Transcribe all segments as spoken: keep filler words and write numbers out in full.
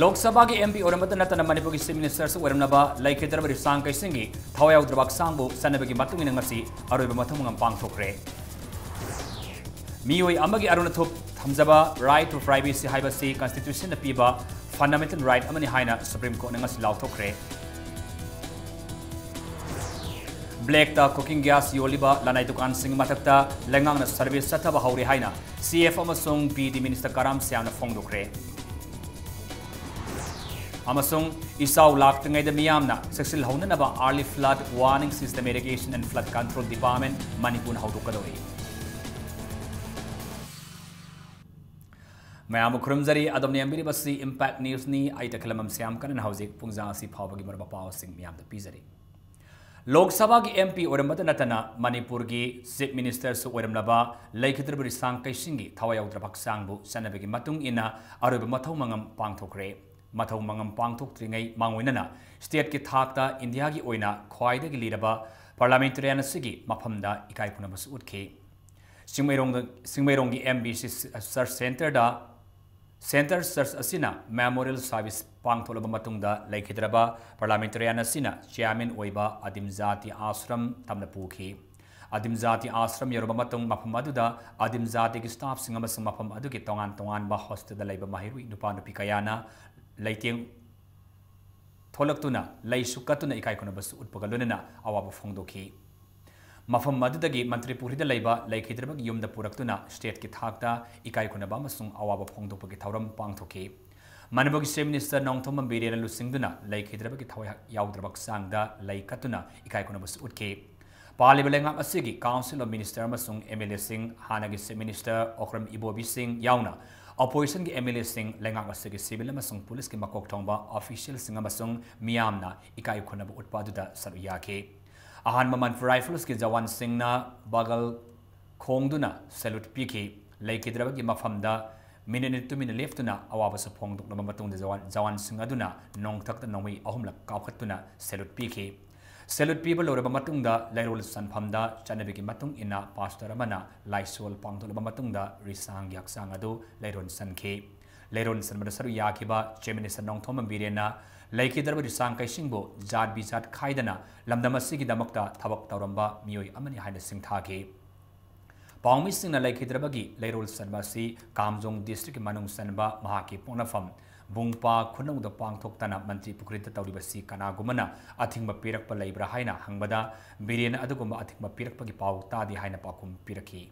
ꯂꯣꯛ ꯁꯚꯥꯒꯤ M P ꯑꯣꯏꯔꯝꯕꯇ ꯅꯠꯇꯅ ꯃꯅꯤꯄꯨꯔꯒꯤ ꯆꯤꯐ ꯃꯤꯅꯤꯁꯇꯔꯁꯨ ꯑꯣꯏꯔꯝꯂꯕ ꯂꯩꯈꯤꯗ꯭ꯔꯕ ꯔꯤꯁꯥꯡ ꯀꯩꯁꯤꯡꯒꯤ ꯊꯋꯥꯏ ꯌꯥꯎꯗ꯭ꯔꯕ ꯍꯛꯆꯥꯡꯕꯨ ꯆꯠꯅꯕꯤꯒꯤ ꯃꯇꯨꯡ ꯏꯟꯅ ꯉꯁꯤ ꯑꯔꯣꯏꯕ ꯃꯊꯧ ꯃꯉꯝ ꯄꯥꯡꯊꯣꯛꯈ꯭ꯔꯦ꯫ ꯃꯤꯑꯣꯏ ꯑꯃꯒꯤ ꯑꯔꯨꯅ ꯊꯨꯞ ꯊꯝꯖꯕ right to privacy ꯍꯥꯏꯕꯁꯤ ꯀꯟꯁꯇꯤꯇ꯭ꯌꯨꯁꯟꯅ ꯄꯤꯕ ꯐꯟꯗꯥꯃꯦꯟꯇꯦꯜ ꯔꯥꯏꯠ ꯑꯃꯅꯤ ꯍꯥꯏꯅ ꯁꯨꯄ꯭ꯔꯤꯝ ꯀꯣꯔꯠꯅ ꯉꯁꯤ ꯂꯥꯎꯊꯣꯛꯈ꯭ꯔꯦ꯫ ꯕ꯭ꯂꯦꯛꯇ ꯀꯨꯀꯤꯡ ꯒ꯭ꯌꯥꯁ ꯌꯣꯜꯂꯤꯕ ꯂꯅꯥꯏ ꯗꯨꯀꯥꯟꯁꯤꯡꯒꯤ ꯃꯊꯛꯇ ꯂꯩꯉꯥꯛꯅ ꯁꯔꯚꯤꯁ ꯆꯠꯊꯕ ꯍꯧꯔꯦ ꯍꯥꯏꯅ ꯁꯤ ꯑꯦꯐ ꯑꯃꯁꯨꯡ ꯄꯤ ꯗꯤ ꯃꯤꯅꯤꯁꯇꯔ ꯀꯔꯥꯝ ꯁ꯭ꯌꯥꯝꯅ ꯐꯣꯡꯗꯣꯛꯈ꯭ꯔꯦ꯫ ꯑꯃꯁꯨꯡ ꯏꯆꯥꯎ ꯂꯥꯛꯇ꯭ꯔꯤꯉꯩꯗ ꯃꯤꯌꯥꯝꯅ ꯆꯦꯛꯁꯤꯜꯍꯧꯅꯅꯕ Early Flood Warning System, Irrigation and Flood Control Department ꯃꯅꯤꯄꯨꯔꯅ ꯍꯧꯗꯣꯛꯀꯗꯧꯔꯤ꯫ ꯃꯌꯥꯝꯕꯨ ꯈꯨꯔꯨꯝꯖꯔꯤ꯫ ꯑꯗꯣꯝꯅ ꯌꯦꯡꯕꯤꯔꯤꯕꯁꯤ ꯏꯝꯄꯦꯛ ꯅ꯭ꯌꯨꯁꯅꯤ꯫ ꯑꯩ ꯇꯈꯦꯂꯝꯕꯝ ꯁ꯭ꯌꯥꯝ ꯀꯔꯟ ꯍꯧꯖꯤꯛ ꯄꯨꯡꯖꯥ ꯑꯁꯤ ꯐꯥꯎꯕꯒꯤ ꯃꯔꯨꯞ ꯃꯄꯥꯎꯁꯤꯡ ꯃꯌꯥꯝꯗ ꯄꯤꯖꯔꯤ꯫ ꯂꯣꯛ ꯁꯚꯥꯒꯤ ꯑꯦꯝ ꯄꯤ ꯑꯣꯏꯔꯝꯕꯇ ꯅꯠꯇꯅ ꯃꯅꯤꯄꯨꯔꯒꯤ ꯆꯤꯐ ꯃꯤꯅꯤꯁꯇꯔꯁꯨ ꯑꯣꯏꯔꯝꯂꯕ ꯂꯩꯈꯤꯗ꯭ꯔꯕ ꯔꯤꯁꯥꯡ ꯀꯩꯁꯤꯡꯒꯤ ꯊꯋꯥꯏ ꯌꯥꯎꯗ꯭ꯔꯕ ꯍꯛꯆꯥꯡꯕꯨ ꯆꯠꯅꯕꯤꯒꯤ ꯃꯇꯨꯡ ꯏꯟꯅ ꯑꯔꯣꯏꯕ ꯃꯊꯧ ꯃꯉꯝ ꯄꯥꯡꯊꯣꯛꯈ꯭ꯔꯦ꯫ ꯃꯊꯧ ꯃꯉꯝ ꯄꯥꯡꯊꯣꯛꯇ꯭ꯔꯤꯉꯩ ꯃꯥꯡꯑꯣꯏꯅꯅ ꯁ꯭ꯇꯦꯠꯀꯤ ꯊꯥꯛꯇ ꯏꯟꯗꯤꯌꯥꯒꯤ ꯑꯣꯏꯅ ꯈ꯭ꯋꯥꯏꯗꯒꯤ ꯂꯤꯔꯕ ꯄꯥꯔꯂꯥꯃꯦꯟꯇꯔꯤꯌꯥꯟ ꯑꯁꯤꯒꯤ ꯃꯐꯝꯗ ꯏꯀꯥꯏ ꯈꯨꯝꯅꯕꯁꯨ ꯎꯠꯈꯤ꯫ ꯆꯤꯡꯃꯩꯔꯣꯡꯗ, ꯆꯤꯡꯃꯩꯔꯣꯡꯒꯤ ꯑꯦꯝ ꯕꯤ ꯁꯤ ꯆꯔꯆ ꯁꯦꯟꯇꯔꯗ, ꯁꯦꯟꯇꯔ ꯆꯔꯆ ꯑꯁꯤꯅ ꯃꯦꯃꯣꯔꯤꯌꯦꯜ ꯁꯥꯔꯚꯤꯁ ꯄꯥꯡꯊꯣꯛꯂꯕ ꯃꯇꯨꯡꯗ ꯂꯩꯈꯤꯗ꯭ꯔꯕ ꯄꯥꯔꯂꯥꯃꯦꯟꯇꯔꯤꯌꯥꯟ ꯑꯁꯤꯅ ꯆꯤꯌꯥꯔꯃꯦꯟ ꯑꯣꯏꯕ ꯑꯗꯤꯝ ꯖꯥꯇꯤ ꯑꯥꯁ꯭ꯔꯝ ꯇꯝꯅ ꯄꯨꯈꯤ꯫ ꯑꯗꯤꯝ ꯖꯥꯇꯤ ꯑꯥꯁ꯭ꯔꯝ ꯌꯧꯔꯕ ꯃꯇꯨꯡ ꯃꯐꯝ ꯑꯗꯨꯗ ꯑꯗꯤꯝ ꯖꯥꯇꯤꯒꯤ ꯁ꯭ꯇꯥꯐꯁꯤꯡ ꯑꯃꯁꯨꯡ ꯃꯐꯝ ꯑꯗꯨꯒꯤ ꯇꯣꯉꯥꯟ ꯇꯣꯉꯥꯟꯕ ꯍꯣꯁꯇꯦꯜꯗ ꯂꯩꯕ ꯃꯍꯩꯔꯣꯏ ꯅꯨꯄꯥ ꯅꯨꯄꯤ ꯀꯌꯥꯅ ꯂꯩꯇꯦꯡ ꯊꯣꯛꯂꯛꯇꯨꯅ ꯂꯩꯁꯨ ꯀꯠꯇꯨꯅ ꯏꯀꯥꯏ ꯈꯨꯝꯅꯕꯁꯨ ꯎꯠꯄꯒ ꯂꯣꯏꯅꯅ ꯑꯋꯥꯕ ꯐꯣꯡꯗꯣꯛꯈꯤ꯫ ꯃꯐꯝ ꯑꯗꯨꯗꯒꯤ ꯃꯟꯇ꯭ꯔꯤ ꯄꯨꯈ꯭ꯔꯤꯗ ꯂꯩꯕ ꯂꯩꯈꯤꯗ꯭ꯔꯕꯒꯤ ꯌꯨꯝꯗ ꯄꯨꯔꯛꯇꯨꯅ ꯁ꯭ꯇꯦꯠꯀꯤ ꯊꯥꯛꯇ ꯏꯀꯥꯏ ꯈꯨꯝꯅꯕ ꯑꯃꯁꯨꯡ ꯑꯋꯥꯕ ꯐꯣꯡꯗꯣꯛꯄꯒꯤ ꯊꯧꯔꯝ ꯄꯥꯡꯊꯣꯛꯈꯤ꯫ ꯃꯅꯤꯄꯨꯔꯒꯤ ꯆꯤꯐ ꯃꯤꯅꯤꯁꯇꯔ ꯅꯣꯡꯊꯣꯝꯕꯝ ꯕꯤꯔꯦꯟꯅ ꯂꯨꯆꯤꯡꯗꯨꯅ ꯂꯩꯈꯤꯗ꯭ꯔꯕꯒꯤ ꯊꯋꯥꯏ ꯌꯥꯎꯗ꯭ꯔꯕ ꯍꯛꯆꯥꯡꯗ ꯂꯩ ꯀꯠꯇꯨꯅ ꯏꯀꯥꯏ ꯈꯨꯝꯅꯕꯁꯨ ꯎꯠꯈꯤ꯫ ꯄꯥꯜꯂꯤꯕ ꯂꯩꯉꯥꯛ ꯑꯁꯤꯒꯤ ꯀꯥꯎꯟꯁꯤꯜ ꯑꯣꯐ ꯃꯤꯅꯤꯁꯇꯔ ꯑꯃꯁꯨꯡ ꯑꯦꯝ ꯑꯦꯜ ꯑꯦꯁꯤꯡ, ꯍꯥꯟꯅꯒꯤ ꯆꯤꯐ ꯃꯤꯅꯤꯁꯇꯔ ꯑꯣꯀ꯭ꯔꯝ ꯏꯕꯣꯕꯤ ꯁꯤꯡ ꯌꯥꯎꯅ ꯑꯣꯄꯣꯖꯤꯁꯟꯒꯤ ꯑꯦꯝ ꯑꯦꯜ ꯑꯦꯁꯤꯡ, ꯂꯩꯉꯥꯛ ꯑꯁꯤꯒꯤ ꯁꯤꯚꯤꯜ ꯑꯃꯁꯨꯡ ꯄꯨꯂꯤꯁꯀꯤ ꯃꯀꯣꯛ ꯊꯣꯡꯕ ꯑꯣꯐꯤꯁꯤꯌꯦꯜꯁꯤꯡ ꯑꯃꯁꯨꯡ ꯃꯤꯌꯥꯝꯅ ꯏꯀꯥꯏ ꯈꯨꯝꯅꯕ ꯎꯠꯄ ꯑꯗꯨꯗ ꯁꯔꯨꯛ ꯌꯥꯈꯤ꯫ ꯑꯍꯥꯟꯕ ꯃꯅꯤꯄꯨꯔ ꯔꯥꯏꯐꯜꯁꯀꯤ ꯖꯋꯥꯟꯁꯤꯡꯅ ꯕꯒꯜ ꯈꯣꯡꯗꯨꯅ ꯁꯦꯂꯨꯠ ꯄꯤꯈꯤ꯫ ꯂꯩꯈꯤꯗ꯭ꯔꯕꯒꯤ ꯃꯐꯝꯗ ꯃꯤꯅꯤꯠ ꯇꯨꯃꯤꯟꯅ ꯂꯦꯞꯇꯨꯅ ꯑꯋꯥꯕꯁꯨ ꯐꯣꯡꯗꯣꯛꯂꯕ ꯃꯇꯨꯡꯗ ꯖꯋꯥꯟ, ꯖꯋꯥꯟꯁꯤꯡ ꯑꯗꯨꯅ ꯅꯣꯡꯊꯛꯇ ꯅꯣꯡꯃꯩ ꯑꯍꯨꯝꯂꯛ ꯀꯥꯞꯈꯠꯇꯨꯅ ꯁꯦꯂꯨꯠ ꯄꯤꯈꯤ꯫ ꯁꯦꯂꯨꯠ ꯄꯤꯕ ꯂꯣꯏꯔꯕ ꯃꯇꯨꯡꯗ ꯂꯩꯔꯣꯜ ꯆꯟꯐꯝꯗ ꯆꯠꯅꯕꯤꯒꯤ ꯃꯇꯨꯡ ꯏꯟꯅ ꯄꯥꯁꯇꯔ ꯑꯃꯅ ꯂꯥꯏꯁꯣꯜ ꯄꯥꯡꯊꯣꯛꯂꯕ ꯃꯇꯨꯡꯗ ꯔꯤꯁꯥꯡꯒꯤ ꯍꯛꯆꯥꯡ ꯑꯗꯨ ꯂꯩꯔꯣꯜ ꯆꯟꯈꯤ꯫ ꯂꯩꯔꯣꯟ ꯆꯟꯕꯗ ꯁꯔꯨꯛ ꯌꯥꯈꯤꯕ Chief Minister ꯅꯣꯡꯊꯣꯝꯕꯝ ꯕꯤꯔꯦꯟꯅ ꯂꯩꯈꯤꯗ꯭ꯔꯕ ꯔꯤꯁꯥꯡ ꯀꯩꯁꯤꯡꯕꯨ ꯖꯥꯠ ꯕꯤꯖꯥꯠ ꯈꯥꯏꯗꯅ ꯂꯝꯗꯝ ꯑꯁꯤꯒꯤꯗꯃꯛꯇ ꯊꯕꯛ ꯇꯧꯔꯝꯕ ꯃꯤꯑꯣꯏ ꯑꯃꯅꯤ ꯍꯥꯏꯅ ꯁꯤꯡꯊꯥꯈꯤ꯫ ꯄꯥꯎꯃꯤꯁꯤꯡꯅ ꯂꯩꯈꯤꯗ꯭ꯔꯕꯒꯤ ꯂꯩꯔꯣꯜ ꯆꯟꯕ ꯑꯁꯤ ꯀꯥꯝꯖꯣꯡ district ꯀꯤ ꯃꯅꯨꯡ ꯆꯟꯕ ꯃꯍꯥꯛꯀꯤ ꯄꯣꯛꯅꯐꯝ ꯕꯨꯡꯄꯥ ꯈꯨꯅꯧꯗ ꯄꯥꯡꯊꯣꯛꯇꯅ ꯃꯟꯇ꯭ꯔꯤ ꯄꯨꯈ꯭ꯔꯤꯗ ꯇꯧꯔꯤꯕꯁꯤ ꯀꯅꯥꯒꯨꯝꯕꯅ ꯑꯊꯤꯡꯕ ꯄꯤꯔꯛꯄ ꯂꯩꯕ꯭ꯔꯥ ꯍꯥꯏꯅ ꯍꯪꯕꯗ, ꯕꯤꯔꯦꯟꯅ ꯑꯗꯨꯒꯨꯝꯕ ꯑꯊꯤꯡꯕ ꯄꯤꯔꯛꯄꯒꯤ ꯄꯥꯎ ꯇꯥꯗꯦ ꯍꯥꯏꯅ ꯄꯥꯎꯈꯨꯝ ꯄꯤꯔꯛꯈꯤ꯫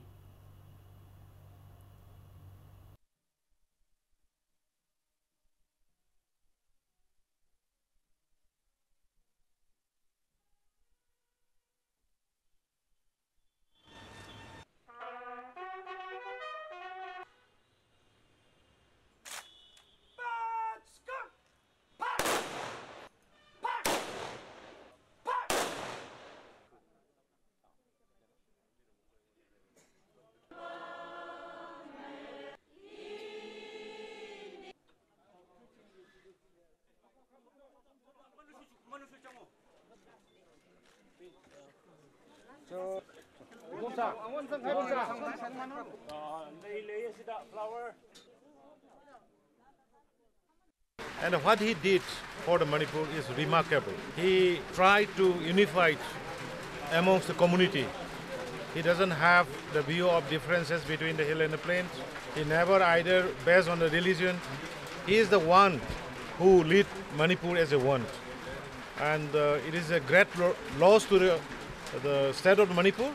And what he did for the Manipur is remarkable. He tried to unify it amongst the community. He doesn't have the view of differences between the hill and the plains. He never either based on the religion. He is the one who lead Manipur as a one. And uh, it is a great lo- loss to the, the state of Manipur,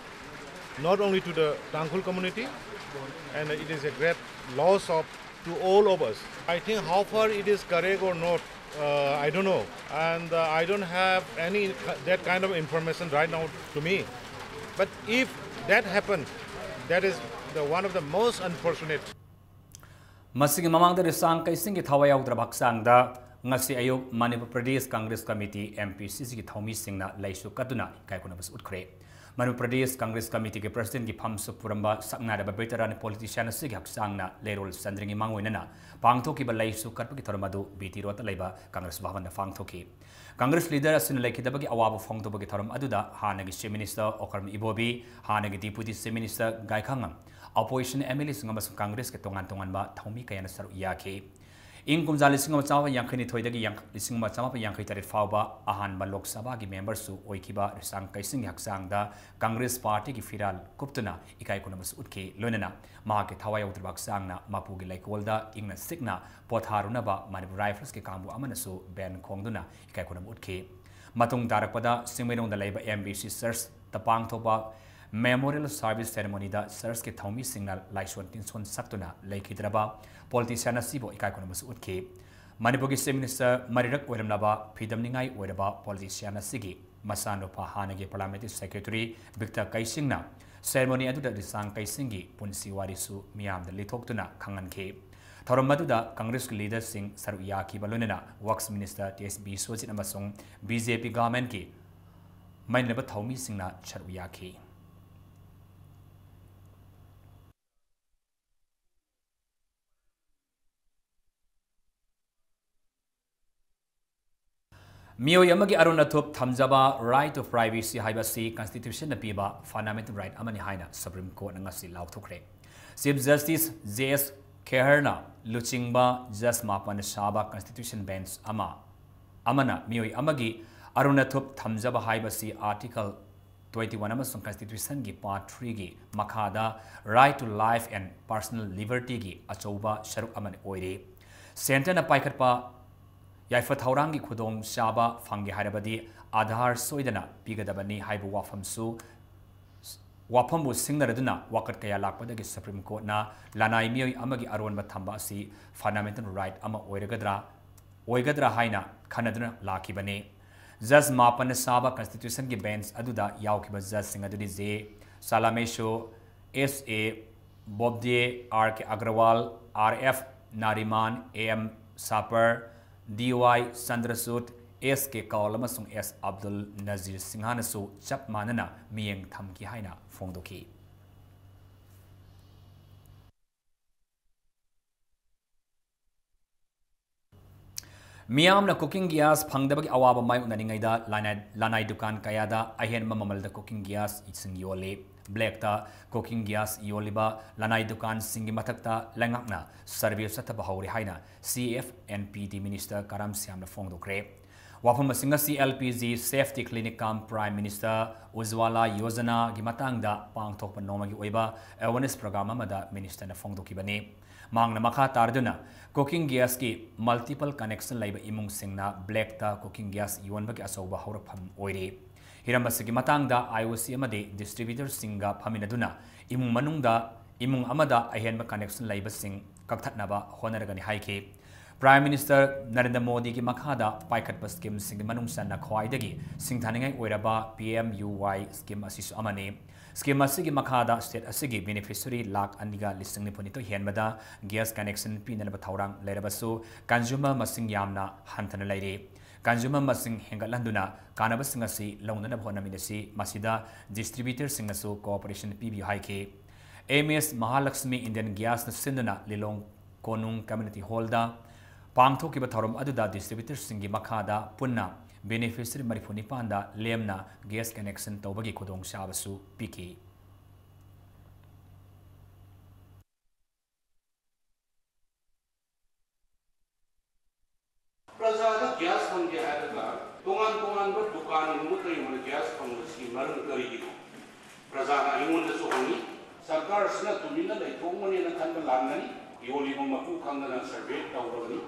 not only to the Tangkhul community, and it is a great loss of to all of us. I think how far it is correct or not, uh, I don't know. And uh, I don't have any that kind of information right now to me. But if that happened, that is the one of the most unfortunate. ꯃꯁꯤꯒꯤ ꯃꯃꯥꯡꯗ ꯔꯤꯁꯥꯡ ꯀꯩꯁꯤꯡꯒꯤ ꯊꯋꯥꯏ ꯌꯥꯎꯗ꯭ꯔꯕ ꯍꯛꯆꯥꯡꯗ ꯉꯁꯤ ꯑꯌꯨꯛ Manipur Pradesh Congress committee, M P C C ꯒꯤ ꯊꯧꯃꯤꯁꯤꯡꯅ ꯂꯩꯁꯨ ꯀꯠꯇꯨꯅ ꯏꯀꯥꯏ ꯈꯨꯝꯅꯕꯁꯨ ꯎꯠꯈ꯭ꯔꯦ꯫ ꯃꯅꯤꯄꯨꯔ ꯄ꯭ꯔꯗꯦꯁ ꯀꯪꯒ꯭ꯔꯦꯁ ꯀꯃꯤꯇꯤꯒꯤ ꯄ꯭ꯔꯁꯤꯗꯦꯟꯠꯀꯤ ꯐꯝꯁꯨ ꯄꯨꯔꯝꯕ ꯁꯛꯅꯥꯏꯔꯕ ꯚꯦꯇꯔꯥꯟ ꯄꯣꯂꯤꯇꯤꯁꯤꯌꯥꯟ ꯑꯁꯤꯒꯤ ꯍꯛꯆꯥꯡꯅ ꯂꯩꯔꯣꯜ ꯆꯟꯗ꯭ꯔꯤꯉꯩ ꯃꯥꯡꯑꯣꯏꯅꯅ ꯄꯥꯡꯊꯣꯛꯈꯤꯕ ꯂꯩꯁꯨ ꯀꯠꯄꯒꯤ ꯊꯧꯔꯝ ꯑꯗꯨ ꯕꯤ ꯇꯤ ꯔꯣꯗꯇ ꯂꯩꯕ ꯀꯪꯒ꯭ꯔꯦꯁ ꯚꯕꯟꯗ ꯄꯥꯡꯊꯣꯛꯈꯤ꯫ ꯀꯪꯒ꯭ꯔꯦꯁ ꯂꯤꯗꯔ ꯑꯁꯤꯅ ꯂꯩꯈꯤꯗꯕꯒꯤ ꯑꯋꯥꯕ ꯐꯣꯡꯗꯣꯛꯄꯒꯤ ꯊꯧꯔꯝ ꯑꯗꯨꯗ ꯍꯥꯟꯅꯒꯤ ꯆꯤꯐ ꯃꯤꯅꯤꯁꯇꯔ ꯑꯣꯀ꯭ꯔꯝ ꯏꯕꯣꯕꯤ, ꯍꯥꯟꯅꯒꯤ deputy chief minister Gaikhangam, opposition M L ꯑꯦꯁꯤꯡ ꯑꯃꯁꯨꯡ ꯀꯪꯒ꯭ꯔꯦꯁꯀꯤ ꯇꯣꯉꯥꯟ ꯇꯣꯉꯥꯟꯕ ꯊꯧꯃꯤ ꯀꯌꯥꯅ ꯁꯔꯨꯛ ꯌꯥꯈꯤ꯫ ꯏꯪ ꯀꯨꯝꯖꯥ ꯂꯤꯁꯤꯡ ꯑꯃ ꯆꯥꯃꯥꯄꯟ ꯌꯥꯡꯈꯩ ꯅꯤꯊꯣꯏꯗꯒꯤ ꯂꯤꯁꯤꯡ ꯑꯃ ꯆꯥꯃꯥꯄꯟ ꯌꯥꯡꯈꯩ ꯇꯔꯦꯠ ꯐꯥꯎꯕ ꯑꯍꯥꯟꯕ ꯂꯣꯛ ꯁꯚꯥꯒꯤ ꯃꯦꯝꯕꯔꯁꯨ ꯑꯣꯏꯈꯤꯕ ꯔꯤꯁꯥꯡ ꯀꯩꯁꯤꯡꯒꯤ ꯍꯛꯆꯥꯡꯗ ꯀꯪꯒ꯭ꯔꯦꯁ ꯄꯥꯔꯇꯤꯒꯤ ꯐꯤꯔꯥꯜ ꯀꯨꯞꯇꯨꯅ ꯏꯀꯥꯏ ꯈꯨꯝꯅꯕꯁꯨ ꯎꯠꯈꯤ꯫ ꯂꯣꯏꯅꯅ ꯃꯍꯥꯛꯀꯤ ꯊꯋꯥꯏ ꯌꯥꯎꯗ꯭ꯔꯕ ꯍꯛꯆꯥꯡꯅ ꯃꯄꯨꯒꯤ ꯂꯩꯀꯣꯜꯗ ꯏꯪꯅ ꯆꯤꯛꯅ ꯄꯣꯊꯥꯔꯨꯅꯕ ꯃꯅꯤꯄꯨꯔ ꯔꯥꯏꯐꯜꯁꯀꯤ ꯀꯥꯡꯕꯨ ꯑꯃꯅꯁꯨ ꯕꯦꯟ ꯈꯣꯡꯗꯨꯅ ꯏꯀꯥꯏ ꯈꯨꯝꯅꯕ ꯎꯠꯈꯤ꯫ ꯃꯇꯨꯡ ꯇꯥꯔꯛꯄꯗ ꯆꯤꯡꯃꯩꯔꯣꯡꯗ ꯂꯩꯕ ꯑꯦꯝ ꯕꯤ ꯁꯤ ꯆꯔꯆꯇ ꯄꯥꯡꯊꯣꯛꯄ ꯃꯦꯃꯣꯔꯤꯌꯦꯜ ꯁꯥꯔꯚꯤꯁ ꯁꯦꯔꯦꯃꯣꯅꯤꯗ ꯆꯔꯆꯀꯤ ꯊꯧꯃꯤꯁꯤꯡꯅ ꯂꯥꯏꯁꯣꯟ ꯇꯤꯟꯁꯣꯟ ꯁꯛꯇꯨꯅ ꯂꯩꯈꯤꯗ꯭ꯔꯕ ꯄꯣꯂꯤꯇꯤꯁꯤꯌꯥꯟ ꯑꯁꯤꯕꯨ ꯏꯀꯥꯏ ꯈꯨꯝꯅꯕꯁꯨ ꯎꯠꯈꯤ꯫ ꯃꯅꯤꯄꯨꯔꯒꯤ ꯆꯤꯐ ꯃꯤꯅꯤꯁꯇꯔ ꯃꯔꯤꯔꯛ ꯑꯣꯏꯔꯝꯂꯕ ꯐꯤꯗꯝꯅꯤꯡꯉꯥꯏ ꯑꯣꯏꯔꯕ ꯄꯣꯂꯤꯇꯤꯁꯤꯌꯥꯟ ꯑꯁꯤꯒꯤ ꯃꯆꯥꯅꯨꯄꯥ ꯍꯥꯟꯅꯒꯤ ꯄꯥꯔꯂꯤꯌꯥꯃꯦꯟꯇꯔꯤ ꯁꯦꯀ꯭ꯔꯦꯇꯔꯤ ꯕꯤꯛꯇꯔ ꯀꯩꯁꯤꯡꯅ ꯁꯦꯔꯦꯃꯣꯅꯤ ꯑꯗꯨꯗ ꯔꯤꯁꯥꯡ ꯀꯩꯁꯤꯡꯒꯤ ꯄꯨꯟꯁꯤ ꯋꯥꯔꯤꯁꯨ ꯃꯤꯌꯥꯝꯗ ꯂꯤꯊꯣꯛꯇꯨꯅ ꯈꯪꯍꯟꯈꯤ꯫ ꯊꯧꯔꯝ ꯑꯗꯨꯗ ꯀꯪꯒ꯭ꯔꯦꯁꯀꯤ ꯂꯤꯗꯔꯁꯤꯡ ꯁꯔꯨꯛ ꯌꯥꯈꯤꯕ ꯂꯣꯏꯅꯅ ꯋꯔꯛꯁ ꯃꯤꯅꯤꯁꯇꯔ ꯇꯤ ꯑꯦꯁ ꯕꯤꯁ꯭ꯋꯖꯤꯠ ꯑꯃꯁꯨꯡ ꯕꯤ ꯖꯦ ꯄꯤ ꯒꯚꯔꯟꯃꯦꯟꯠꯀꯤ ꯃꯥꯏꯅꯕ ꯊꯧꯃꯤꯁꯤꯡꯅ ꯁꯔꯨꯛ ꯌꯥꯈꯤ꯫ ꯃꯤꯑꯣꯏ ꯑꯃꯒꯤ ꯑꯔꯣꯟ ꯑꯊꯨꯞ ꯊꯝꯖꯕ, right to privacy, ꯍꯥꯏꯕ ꯑꯁꯤ ꯀꯟꯁꯇꯤꯇ꯭ꯌꯨꯁꯟꯅ ꯄꯤꯕ ꯐꯟꯗꯥꯃꯦꯟꯇꯦꯜ ꯔꯥꯏꯠ ꯑꯃꯅꯤ ꯍꯥꯏꯅ ꯁꯨꯄ꯭ꯔꯤꯝ ꯀꯣꯔꯠꯅ ꯉꯁꯤ ꯂꯥꯎꯊꯣꯛꯈ꯭ꯔꯦ꯫ ꯆꯤꯐ ꯖꯁꯇꯤꯁ ꯖꯦ ꯑꯦꯁ ꯈꯦꯍꯔꯅ ꯂꯨꯆꯤꯡꯕ ꯖꯁ ꯃꯥꯄꯟꯅ ꯁꯥꯕ ꯀꯟꯁꯇꯤꯇ꯭ꯌꯨꯁꯟ ꯕꯦꯟꯆ ꯑꯃ, ꯑꯃꯅ ꯃꯤꯑꯣꯏ ꯑꯃꯒꯤ ꯑꯔꯣꯟ ꯑꯊꯨꯞ ꯊꯝꯖꯕ ꯍꯥꯏꯕꯁꯤ ꯑꯥꯔꯇꯤꯀꯜ ꯇ꯭ꯋꯦꯟꯇꯤ ꯋꯥꯟ ꯑꯃꯁꯨꯡ ꯀꯟꯁꯇꯤꯇ꯭ꯌꯨꯁꯟꯒꯤ ꯄꯥꯔꯠ ꯊ꯭ꯔꯤꯒꯤ ꯃꯈꯥꯗ right to life and personal libertyꯒꯤ ꯑꯆꯧꯕ ꯁꯔꯨꯛ ꯑꯃꯅꯤ ꯑꯣꯏꯔꯤ꯫ ꯁꯦꯟꯇꯔꯅ ꯄꯥꯏꯈꯠꯄ ꯌꯥꯏꯐ ꯊꯧꯔꯥꯡꯒꯤ ꯈꯨꯗꯣꯡꯆꯥꯕ ꯐꯪꯒꯦ ꯍꯥꯏꯔꯕꯗꯤ ꯑꯥꯙꯥꯔ ꯁꯣꯏꯗꯅ ꯄꯤꯒꯗꯕꯅꯤ ꯍꯥꯏꯕ ꯋꯥꯐꯝꯁꯨ, ꯋꯥꯐꯝꯕꯨ ꯁꯤꯡꯅꯔꯗꯨꯅ ꯋꯥꯀꯠ ꯀꯌꯥ ꯂꯥꯛꯄꯗꯒꯤ ꯁꯨꯄ꯭ꯔꯤꯝ ꯀꯣꯔꯠꯅ ꯂꯅꯥꯏ ꯃꯤꯑꯣꯏ ꯑꯃꯒꯤ ꯑꯔꯣꯟꯕ ꯊꯝꯕ ꯑꯁꯤ ꯐꯟꯗꯥꯃꯦꯟꯇꯦꯜ ꯔꯥꯏꯠ ꯑꯃ ꯑꯣꯏꯔꯒꯗ꯭ꯔꯥ, ꯑꯣꯏꯒꯗ꯭ꯔꯥ ꯍꯥꯏꯅ ꯈꯟꯅꯗꯨꯅ ꯂꯥꯛꯈꯤꯕꯅꯤ꯫ ꯖꯁ ꯃꯥꯄꯟꯅ ꯁꯥꯕ ꯀꯟꯁꯇꯤꯇ꯭ꯌꯨꯁꯟꯒꯤ ꯕꯦꯟꯆ ꯑꯗꯨꯗ ꯌꯥꯎꯈꯤꯕ ꯖꯁꯁꯤꯡ ꯑꯗꯨꯗꯤ J Chelameswar, S A Bobde, R K Agrawal, R F Nariman, A M Sapre, D Y Chandrachud, S K Kaul ꯑꯃꯁꯨꯡ ꯑꯦꯁ ꯑꯕꯗꯨꯜ ꯅꯖꯤꯔ ꯁꯤꯡꯍꯅꯁꯨ ꯆꯞ ꯃꯥꯟꯅꯅ ꯃꯤꯠꯌꯦꯡ ꯊꯝꯈꯤ ꯍꯥꯏꯅ ꯐꯣꯡꯗꯣꯛꯈꯤ꯫ ꯃꯤꯌꯥꯝꯅ cooking gas ꯐꯪꯗꯕꯒꯤ ꯑꯋꯥꯕ ꯃꯥꯌꯣꯛꯅꯔꯤꯉꯩꯗ ꯂꯅꯥꯏ, ꯂꯅꯥꯏ ꯗꯨꯀꯥꯟ ꯀꯌꯥꯗ ꯑꯍꯦꯟꯕ ꯃꯃꯜꯗ cooking gas ꯁꯤꯡ ꯌꯣꯜꯂꯤ꯫ Black ꯇ cooking gas ꯌꯣꯜꯂꯤꯕ ꯂꯅꯥꯏ ꯗꯨꯀꯥꯟꯁꯤꯡꯒꯤ ꯃꯊꯛꯇ ꯂꯩꯉꯥꯛꯅ survey ꯆꯠꯊꯕ ꯍꯧꯔꯦ ꯍꯥꯏꯅ C F and P D minister ꯀꯔꯝ ꯁ꯭ꯌꯥꯝꯅ ꯐꯣꯡꯗꯣꯛꯈ꯭ꯔꯦ꯫ ꯋꯥꯐꯝ ꯑꯁꯤꯡ ꯑꯁꯤ L P G safety clinic cum Prime Minister Ujjwala Yojana ꯒꯤ ꯃꯇꯥꯡꯗ ꯄꯥꯡꯊꯣꯛꯄ ꯅꯣꯡꯃꯒꯤ ꯑꯣꯏꯕ awareness program ꯑꯃꯗ minister ꯅ ꯐꯣꯡꯗꯣꯛꯈꯤꯕꯅꯤ꯫ ꯃꯍꯥꯛꯅ ꯃꯈꯥ ꯇꯥꯔꯗꯨꯅ, cooking gas ꯀꯤ multiple connection ꯂꯩꯕ ꯏꯃꯨꯡꯁꯤꯡꯅ black ꯇ cooking gas ꯌꯣꯟꯕꯒꯤ ꯑꯆꯧꯕ ꯍꯧꯔꯛꯐꯝ ꯑꯣꯏꯔꯤ꯫ ꯍꯤꯔꯝ ꯑꯁꯤꯒꯤ ꯃꯇꯥꯡꯗ I O C ꯑꯃꯗꯤ distributor ꯁꯤꯡꯒ ꯐꯝꯃꯤꯟꯅꯗꯨꯅ ꯏꯃꯨꯡ ꯃꯅꯨꯡꯗ, ꯏꯃꯨꯡ ꯑꯃꯗ ꯑꯍꯦꯟꯕ connection ꯂꯩꯕꯁꯤꯡ ꯀꯛꯊꯠꯅꯕ ꯍꯣꯠꯅꯔꯒꯅꯤ ꯍꯥꯏꯈꯤ꯫ Prime Minister ꯅꯔꯦꯟꯗ꯭ꯔ ꯃꯣꯗꯤꯒꯤ ꯃꯈꯥꯗ ꯄꯥꯏꯈꯠꯄ scheme ꯁꯤꯡꯒꯤ ꯃꯅꯨꯡ ꯆꯟꯅ ꯈ꯭ꯋꯥꯏꯗꯒꯤ ꯁꯤꯡꯊꯥꯅꯤꯡꯉꯥꯏ ꯑꯣꯏꯔꯕ P M U Y scheme ꯑꯁꯤꯁꯨ ꯑꯃꯅꯤ꯫ Scheme ꯑꯁꯤꯒꯤ ꯃꯈꯥꯗ state ꯑꯁꯤꯒꯤ beneficiary ꯂꯥꯈ ꯑꯅꯤꯒ ꯂꯤꯁꯤꯡ ꯅꯤꯐꯨ ꯅꯤꯊꯣꯏ ꯍꯦꯟꯕꯗ gas connection ꯄꯤꯅꯅꯕ ꯊꯧꯔꯥꯡ ꯂꯩꯔꯕꯁꯨ, consumer ꯃꯁꯤꯡ ꯌꯥꯝꯅ ꯍꯟꯊꯅ ꯂꯩꯔꯤ꯫ Consumer ꯃꯁꯤꯡ ꯍꯦꯟꯒꯠꯍꯟꯗꯨꯅ ꯀꯥꯟꯅꯕꯁꯤꯡ ꯑꯁꯤ ꯂꯧꯅꯅꯕ ꯍꯣꯠꯅꯃꯤꯟꯅꯁꯤ꯫ ꯃꯁꯤꯗ distributor ꯁꯤꯡꯅꯁꯨ cooperation ꯄꯤꯕꯤꯌꯨ ꯍꯥꯏꯈꯤ꯫ M S Mahalakshmi Indian Gas ꯅ ꯁꯤꯟꯗꯨꯅ ꯂꯤꯂꯣꯡ ꯀꯣꯅꯨꯡ Community Hall ꯗ ꯄꯥꯡꯊꯣꯛꯈꯤꯕ ꯊꯧꯔꯝ ꯑꯗꯨꯗ distributor ꯁꯤꯡꯒꯤ ꯃꯈꯥꯗ ꯄꯨꯟꯅ beneficiary ꯃꯔꯤꯐꯨ ꯅꯤꯄꯥꯟꯗ ꯂꯦꯝꯅ gas connection ꯇꯧꯕꯒꯤ ꯈꯨꯗꯣꯡꯆꯥꯕꯁꯨ ꯄꯤꯈꯤ꯫ ꯄ꯭ꯔꯖꯥꯗ gas ꯐꯪꯗꯦ ꯍꯥꯏꯔꯒ ꯇꯣꯉꯥꯟ ꯇꯣꯉꯥꯟꯕ ꯗꯨꯀꯥꯟꯒꯨꯝꯕ ꯀꯔꯤꯒꯨꯝꯕꯗ gas ꯐꯪꯕꯁꯤꯒꯤ ꯃꯔꯝ ꯀꯔꯤꯒꯤꯅꯣ? ꯄ꯭ꯔꯖꯥꯅ ꯑꯩꯉꯣꯟꯗꯁꯨ ꯍꯪꯉꯤ, ꯁꯔꯀꯥꯔꯁꯤꯅ ꯇꯨꯃꯤꯟꯅ ꯂꯩꯊꯣꯛꯑꯝꯒꯅꯦꯅ ꯈꯟꯕ ꯂꯥꯟꯒꯅꯤ꯫ ꯌꯣꯜꯂꯤꯕ ꯃꯄꯨ ꯈꯪꯗꯅ survey ꯇꯧꯔꯕꯅꯤ꯫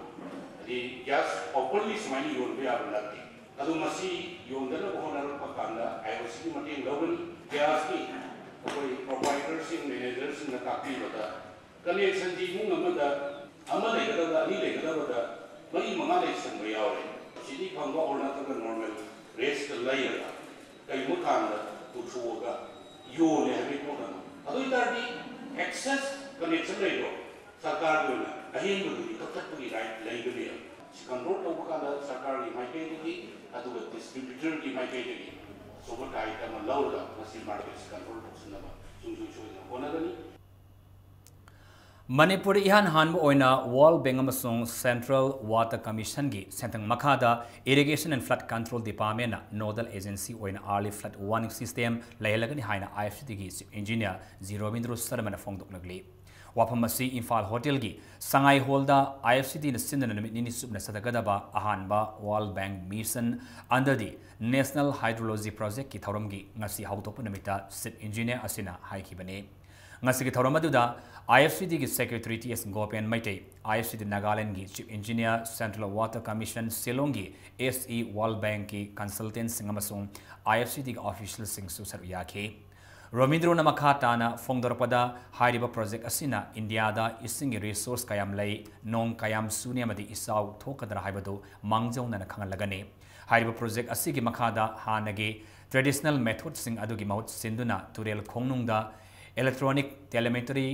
ꯍꯥꯏꯗꯤ gas properly ꯁꯨꯃꯥꯏꯅ ꯌꯣꯟꯕ ꯌꯥꯕ ꯅꯠꯇꯦ꯫ ꯑꯗꯨ ꯃꯁꯤ ꯌꯣꯟꯗꯅꯕ ꯍꯣꯠꯅꯔꯛꯄ ꯀꯥꯟꯗ I O C ꯒꯤ ꯃꯇꯦꯡ ꯂꯧꯒꯅꯤ꯫ Gas ꯀꯤ ꯑꯩꯈꯣꯏ proprietor ꯁꯤꯡ, manager ꯁꯤꯡꯅ ꯇꯥꯛꯄꯤꯕꯗ connection ꯗꯤ ꯏꯃꯨꯡ ꯑꯃꯗ ꯑꯃ ꯂꯩꯒꯗꯕꯗ ꯑꯅꯤ ꯂꯩꯒꯗꯕꯗ ꯃꯔꯤ ꯃꯉꯥ ꯂꯩꯁꯟꯕ ꯌꯥꯎꯔꯦ꯫ Subsidy ꯐꯪꯕ ꯑꯣꯔ ꯅꯠꯇ꯭ꯔꯒ normal rate ꯇ ꯂꯩꯔꯒ ꯀꯔꯤꯒꯨꯝꯕ ꯀꯥꯟꯗ ꯄꯨꯊꯣꯛꯑꯒ ꯌꯣꯜꯂꯦ ꯍꯥꯏꯕꯒꯤ ꯄꯣꯠ ꯑꯃ꯫ ꯑꯗꯨ ꯑꯣꯏ ꯇꯥꯔꯗꯤ excess connection ꯂꯩꯕ ꯁꯔꯀꯥꯔꯒꯤ ꯑꯣꯏꯅ ꯑꯍꯦꯟꯕꯗꯨꯗꯤ ꯀꯛꯊꯠꯄꯒꯤ right ꯂꯩꯕꯅꯦꯕ꯫ ꯀꯟꯇ꯭ꯔꯣꯜ ꯇꯧꯕ ꯀꯥꯟꯗ ꯁꯔꯀꯥꯔꯒꯤ ꯃꯥꯏꯀꯩꯗꯒꯤ ꯑꯗꯨꯒ ꯗꯤꯁꯇ꯭ꯔꯤꯕ꯭ꯌꯨꯇꯔꯒꯤ ꯃꯥꯏꯀꯩꯗꯒꯤ ꯑꯆꯧꯕ ꯗꯥꯏꯇ ꯑꯃ ꯂꯧꯔꯒ ꯃꯁꯤ ꯃꯥꯔꯀꯦꯠꯁꯤ ꯀꯟꯇ꯭ꯔꯣꯜ ꯇꯧꯁꯤꯟꯅꯕ ꯁꯨꯡꯁꯣꯏ ꯁꯣꯏꯗꯅ ꯍꯣꯠꯅꯒꯅꯤ꯫ ꯃꯅꯤꯄꯨꯔꯗ ꯏꯍꯥꯟ ꯍꯥꯟꯕ ꯑꯣꯏꯅ World Bank ꯑꯃꯁꯨꯡ Central Water Commission ꯒꯤ ꯁꯦꯟꯊꯪ ꯃꯈꯥꯗ Irrigation and Flood Control Department ꯅ nodal agency ꯑꯣꯏꯅ early flood warning system ꯂꯩꯍꯜꯂꯒꯅꯤ ꯍꯥꯏꯅ I F C D ꯒꯤ Chief Engineer G ꯔꯣꯕꯤꯟꯗ꯭ꯔꯣ ꯁꯔꯃꯅ ꯐꯣꯡꯗꯣꯛꯂꯛꯂꯤ꯫ ꯋꯥꯐꯝ ꯑꯁꯤ ꯏꯝꯐꯥꯜ ꯍꯣꯇꯦꯜꯒꯤ ꯁꯉꯥꯏ ꯍꯣꯜꯗ I F C D ꯅ ꯁꯤꯟꯗꯨꯅ ꯅꯨꯃꯤꯠ ꯅꯤꯅꯤ ꯆꯨꯞꯅ ꯆꯠꯊꯒꯗꯕ ꯑꯍꯥꯟꯕ World Bank Mission under the National Hydrology Project ꯀꯤ ꯊꯧꯔꯝꯒꯤ ꯉꯁꯤ ꯍꯧꯗꯣꯛꯄ ꯅꯨꯃꯤꯠꯇ Chief Engineer ꯑꯁꯤꯅ ꯍꯥꯏꯈꯤꯕꯅꯤ꯫ ꯉꯁꯤꯒꯤ ꯊꯧꯔꯝ ꯑꯗꯨꯗ I F C D ꯒꯤ Secretary T S ꯒꯣꯄꯦꯟ Meitei, I F C D ꯅꯥꯒꯥꯂꯦꯟꯗꯒꯤ Chief Engineer, Central Water Commission ꯁꯤꯂꯣꯡꯒꯤ S E, World Bank ꯀꯤ consultant ꯁꯤꯡ ꯑꯃꯁꯨꯡ I F C D ꯒꯤ official ꯁꯤꯡꯁꯨ ꯁꯔꯨꯛ ꯌꯥꯈꯤ꯫ ꯔꯣꯃꯤꯟꯗ꯭ꯔꯣꯅ ꯃꯈꯥ ꯇꯥꯅ ꯐꯣꯡꯗꯣꯔꯛꯄꯗ, ꯍꯥꯏꯔꯤꯕ project ꯑꯁꯤꯅ ꯏꯟꯗꯤꯌꯥꯗ ꯏꯁꯤꯡꯒꯤ resource ꯀꯌꯥꯝ ꯂꯩ, ꯅꯣꯡ ꯀꯌꯥꯝ ꯆꯨꯅꯤ ꯑꯃꯗꯤ ꯏꯆꯥꯎ ꯊꯣꯛꯀꯗ꯭ꯔꯥ ꯍꯥꯏꯕꯗꯨ ꯃꯥꯡꯖꯧꯅꯅ ꯈꯪꯍꯜꯂꯒꯅꯤ꯫ ꯍꯥꯏꯔꯤꯕ project ꯑꯁꯤꯒꯤ ꯃꯈꯥꯗ ꯍꯥꯟꯅꯒꯤ traditional method ꯁꯤꯡ ꯑꯗꯨꯒꯤ ꯃꯍꯨꯠ ꯁꯤꯟꯗꯨꯅ ꯇꯨꯔꯦꯜ ꯈꯣꯡꯅꯨꯡꯗ electronic telemetry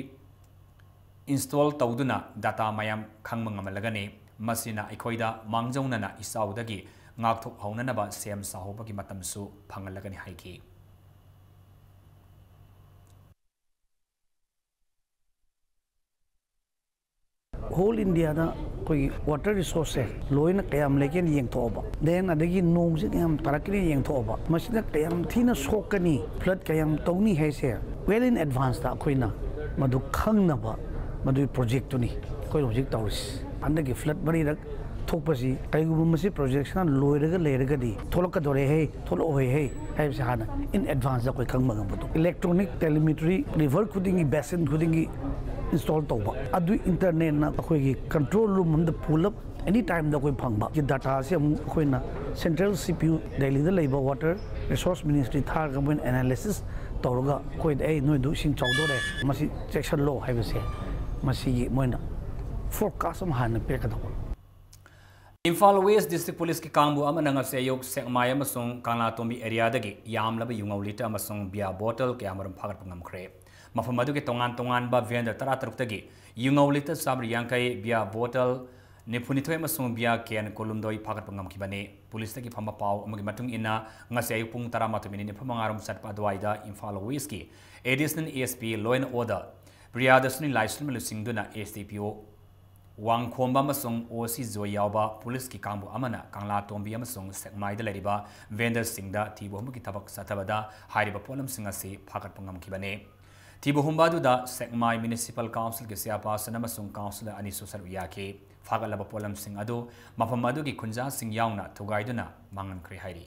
install ꯇꯧꯗꯨꯅ data ꯃꯌꯥꯝ ꯈꯪꯕ ꯉꯝꯍꯜꯂꯒꯅꯤ꯫ ꯃꯁꯤꯅ ꯑꯩꯈꯣꯏꯗ ꯃꯥꯡꯖꯧꯅꯅ ꯏꯆꯥꯎꯗꯒꯤ ꯉꯥꯛꯊꯣꯛꯍꯧꯅꯅꯕ ꯁꯦꯝ ꯁꯥꯍꯧꯕꯒꯤ ꯃꯇꯝꯁꯨ ꯐꯪꯍꯜꯂꯒꯅꯤ ꯍꯥꯏꯈꯤ꯫ Whole India ꯗ ꯑꯩꯈꯣꯏꯒꯤ water resource ꯁꯦ ꯂꯣꯏꯅ ꯀꯌꯥꯝ ꯂꯩꯒꯦꯅ ꯌꯦꯡꯊꯣꯛꯑꯕ, then ꯑꯗꯒꯤ ꯅꯣꯡꯁꯦ ꯀꯌꯥꯝ ꯇꯥꯔꯛꯀꯅꯤ ꯌꯦꯡꯊꯣꯛꯑꯕ, ꯃꯁꯤꯅ ꯀꯌꯥꯝ ꯊꯤꯅ ꯁꯣꯛꯀꯅꯤ, flood ꯀꯌꯥꯝ ꯇꯧꯅꯤ ꯍꯥꯏꯁꯦ well in advance ꯇ ꯑꯩꯈꯣꯏꯅ ꯃꯗꯨ ꯈꯪꯅꯕ ꯃꯗꯨꯒꯤ project ꯇꯨꯅꯤ ꯑꯩꯈꯣꯏꯅ ꯍꯧꯖꯤꯛ ꯇꯧꯔꯤꯁꯤ꯫ ꯍꯟꯗꯛꯀꯤ flood ꯃꯔꯤꯔꯛ ꯊꯣꯛꯄꯁꯤ ꯀꯔꯤꯒꯨꯝꯕ ꯃꯁꯤ project ꯁꯤꯅ ꯂꯣꯏꯔꯒ ꯂꯩꯔꯒꯗꯤ ꯊꯣꯛꯂꯛꯀꯗꯣꯔꯦ ꯍꯦ, ꯊꯣꯛꯂꯛꯑꯣꯏ ꯍꯦ ꯍꯥꯏꯕꯁꯤ ꯍꯥꯟꯅ in advance ꯗ ꯑꯩꯈꯣꯏ ꯈꯪꯕ ꯉꯝꯕꯗꯣ꯫ Electronic telemetry river ꯈꯨꯗꯤꯡꯒꯤ, basin ꯈꯨꯗꯤꯡꯒꯤ install ꯇꯧꯕ, ꯑꯗꯨ internet ꯅ ꯑꯩꯈꯣꯏꯒꯤ control room ꯑꯃꯗ ꯄꯨꯂꯞ any time ꯗ ꯑꯩꯈꯣꯏ ꯐꯪꯕ꯫ ꯁꯤ data ꯁꯤ ꯑꯃꯨꯛ ꯑꯩꯈꯣꯏꯅ Central C P U ꯗꯦꯜꯂꯤꯗ ꯂꯩꯕ Water Resource Ministry ꯊꯥꯔꯒ ꯃꯣꯏꯅ analysis ꯇꯧꯔꯒ ꯑꯩꯈꯣꯏꯗ, "ꯑꯩ, ꯅꯣꯏꯗꯨ ꯏꯁꯤꯡ ꯆꯥꯎꯗꯣꯔꯦ, ꯃꯁꯤ ꯆꯦꯛꯁꯤꯜꯂꯣ" ꯍꯥꯏꯕꯁꯦ ꯃꯁꯤꯒꯤ ꯃꯣꯏꯅ forecast ꯑꯃ ꯍꯥꯟꯅ ꯄꯤꯔꯛꯀꯗꯧꯕ꯫ ꯏꯝꯐꯥꯜ West District Police ꯀꯤ ꯀꯥꯡꯕꯨ ꯑꯃꯅ ꯉꯁꯤ ꯑꯌꯨꯛ ꯁꯦꯛꯃꯥꯏ ꯑꯃꯁꯨꯡ ꯀꯪꯂꯥꯇꯣꯝꯕꯤ area ꯗꯒꯤ ꯌꯥꯝꯂꯕ ꯌꯨꯉꯧ litre ꯑꯃꯁꯨꯡ beer bottle ꯀꯌꯥꯃꯔꯨꯝ ꯐꯥꯒꯠꯄ ꯉꯝꯈ꯭ꯔꯦ꯫ ꯃꯐꯝ ꯑꯗꯨꯒꯤ ꯇꯣꯉꯥꯟ ꯇꯣꯉꯥꯟꯕ vendor ꯇꯔꯥꯇꯔꯨꯛꯇꯒꯤ ꯌꯨꯉꯧ litre ꯆꯥꯃꯔꯤ ꯌꯥꯡꯈꯩ, beer bottle ꯅꯤꯐꯨꯅꯤꯊꯣꯏ ꯑꯃꯁꯨꯡ ꯕꯤꯌꯥ ꯀꯦꯟ ꯀꯨꯟꯍꯨꯝꯗꯣꯏ ꯐꯥꯒꯠꯄ ꯉꯝꯈꯤꯕꯅꯤ꯫ ꯄꯨꯂꯤꯁꯇꯒꯤ ꯐꯪꯕ ꯄꯥꯎ ꯑꯃꯒꯤ ꯃꯇꯨꯡ ꯏꯟꯅ, ꯉꯁꯤ ꯑꯌꯨꯛ ꯄꯨꯡ ꯇꯔꯥꯃꯥꯊꯣꯏ ꯃꯤꯅꯤꯠ ꯅꯤꯐꯨ ꯃꯉꯥ ꯔꯣꯝ ꯆꯠꯄ ꯑꯗꯨꯋꯥꯏꯗ ꯏꯝꯐꯥꯜ ꯋꯦꯁꯀꯤ Additional S P Law and Order ꯄ꯭ꯔꯤꯌꯥꯗꯔꯁꯤꯅꯤ ꯂꯥꯏꯁ꯭ꯔꯝꯅ ꯂꯨꯆꯤꯡꯗꯨꯅ S D P O ꯋꯥꯡꯈꯣꯝꯕ ꯑꯃꯁꯨꯡ O C ꯖꯣꯏ ꯌꯥꯎꯕ ꯄꯨꯂꯤꯁꯀꯤ ꯀꯥꯡꯕꯨ ꯑꯃꯅ ꯀꯪꯂꯥꯇꯣꯝꯕꯤ ꯑꯃꯁꯨꯡ ꯁꯦꯛꯃꯥꯏꯗ ꯂꯩꯔꯤꯕ vendorꯁꯤꯡꯗ ꯊꯤꯕ ꯍꯨꯝꯕꯒꯤ ꯊꯕꯛ ꯆꯠꯊꯕꯗ ꯍꯥꯏꯔꯤꯕ ꯄꯣꯠꯂꯝꯁꯤꯡ ꯑꯁꯤ ꯐꯥꯒꯠꯄ ꯉꯝꯈꯤꯕꯅꯤ꯫ ꯊꯤꯕ ꯍꯨꯝꯕ ꯑꯗꯨꯗ ꯁꯦꯛꯃꯥꯏ Municipal Councilꯒꯤ chairperson ꯑꯃꯁꯨꯡ councillor ꯑꯅꯤꯁꯨ ꯁꯔꯨꯛ ꯌꯥꯈꯤ꯫ ꯐꯥꯒꯠꯂꯕ ꯄꯣꯠꯂꯝꯁꯤꯡ ꯑꯗꯨ ꯃꯐꯝ ꯑꯗꯨꯒꯤ ꯈꯨꯟꯖꯥꯁꯤꯡ ꯌꯥꯎꯅ ꯊꯨꯒꯥꯏꯗꯨꯅ ꯃꯥꯡꯍꯟꯈ꯭ꯔꯦ ꯍꯥꯏꯔꯤ꯫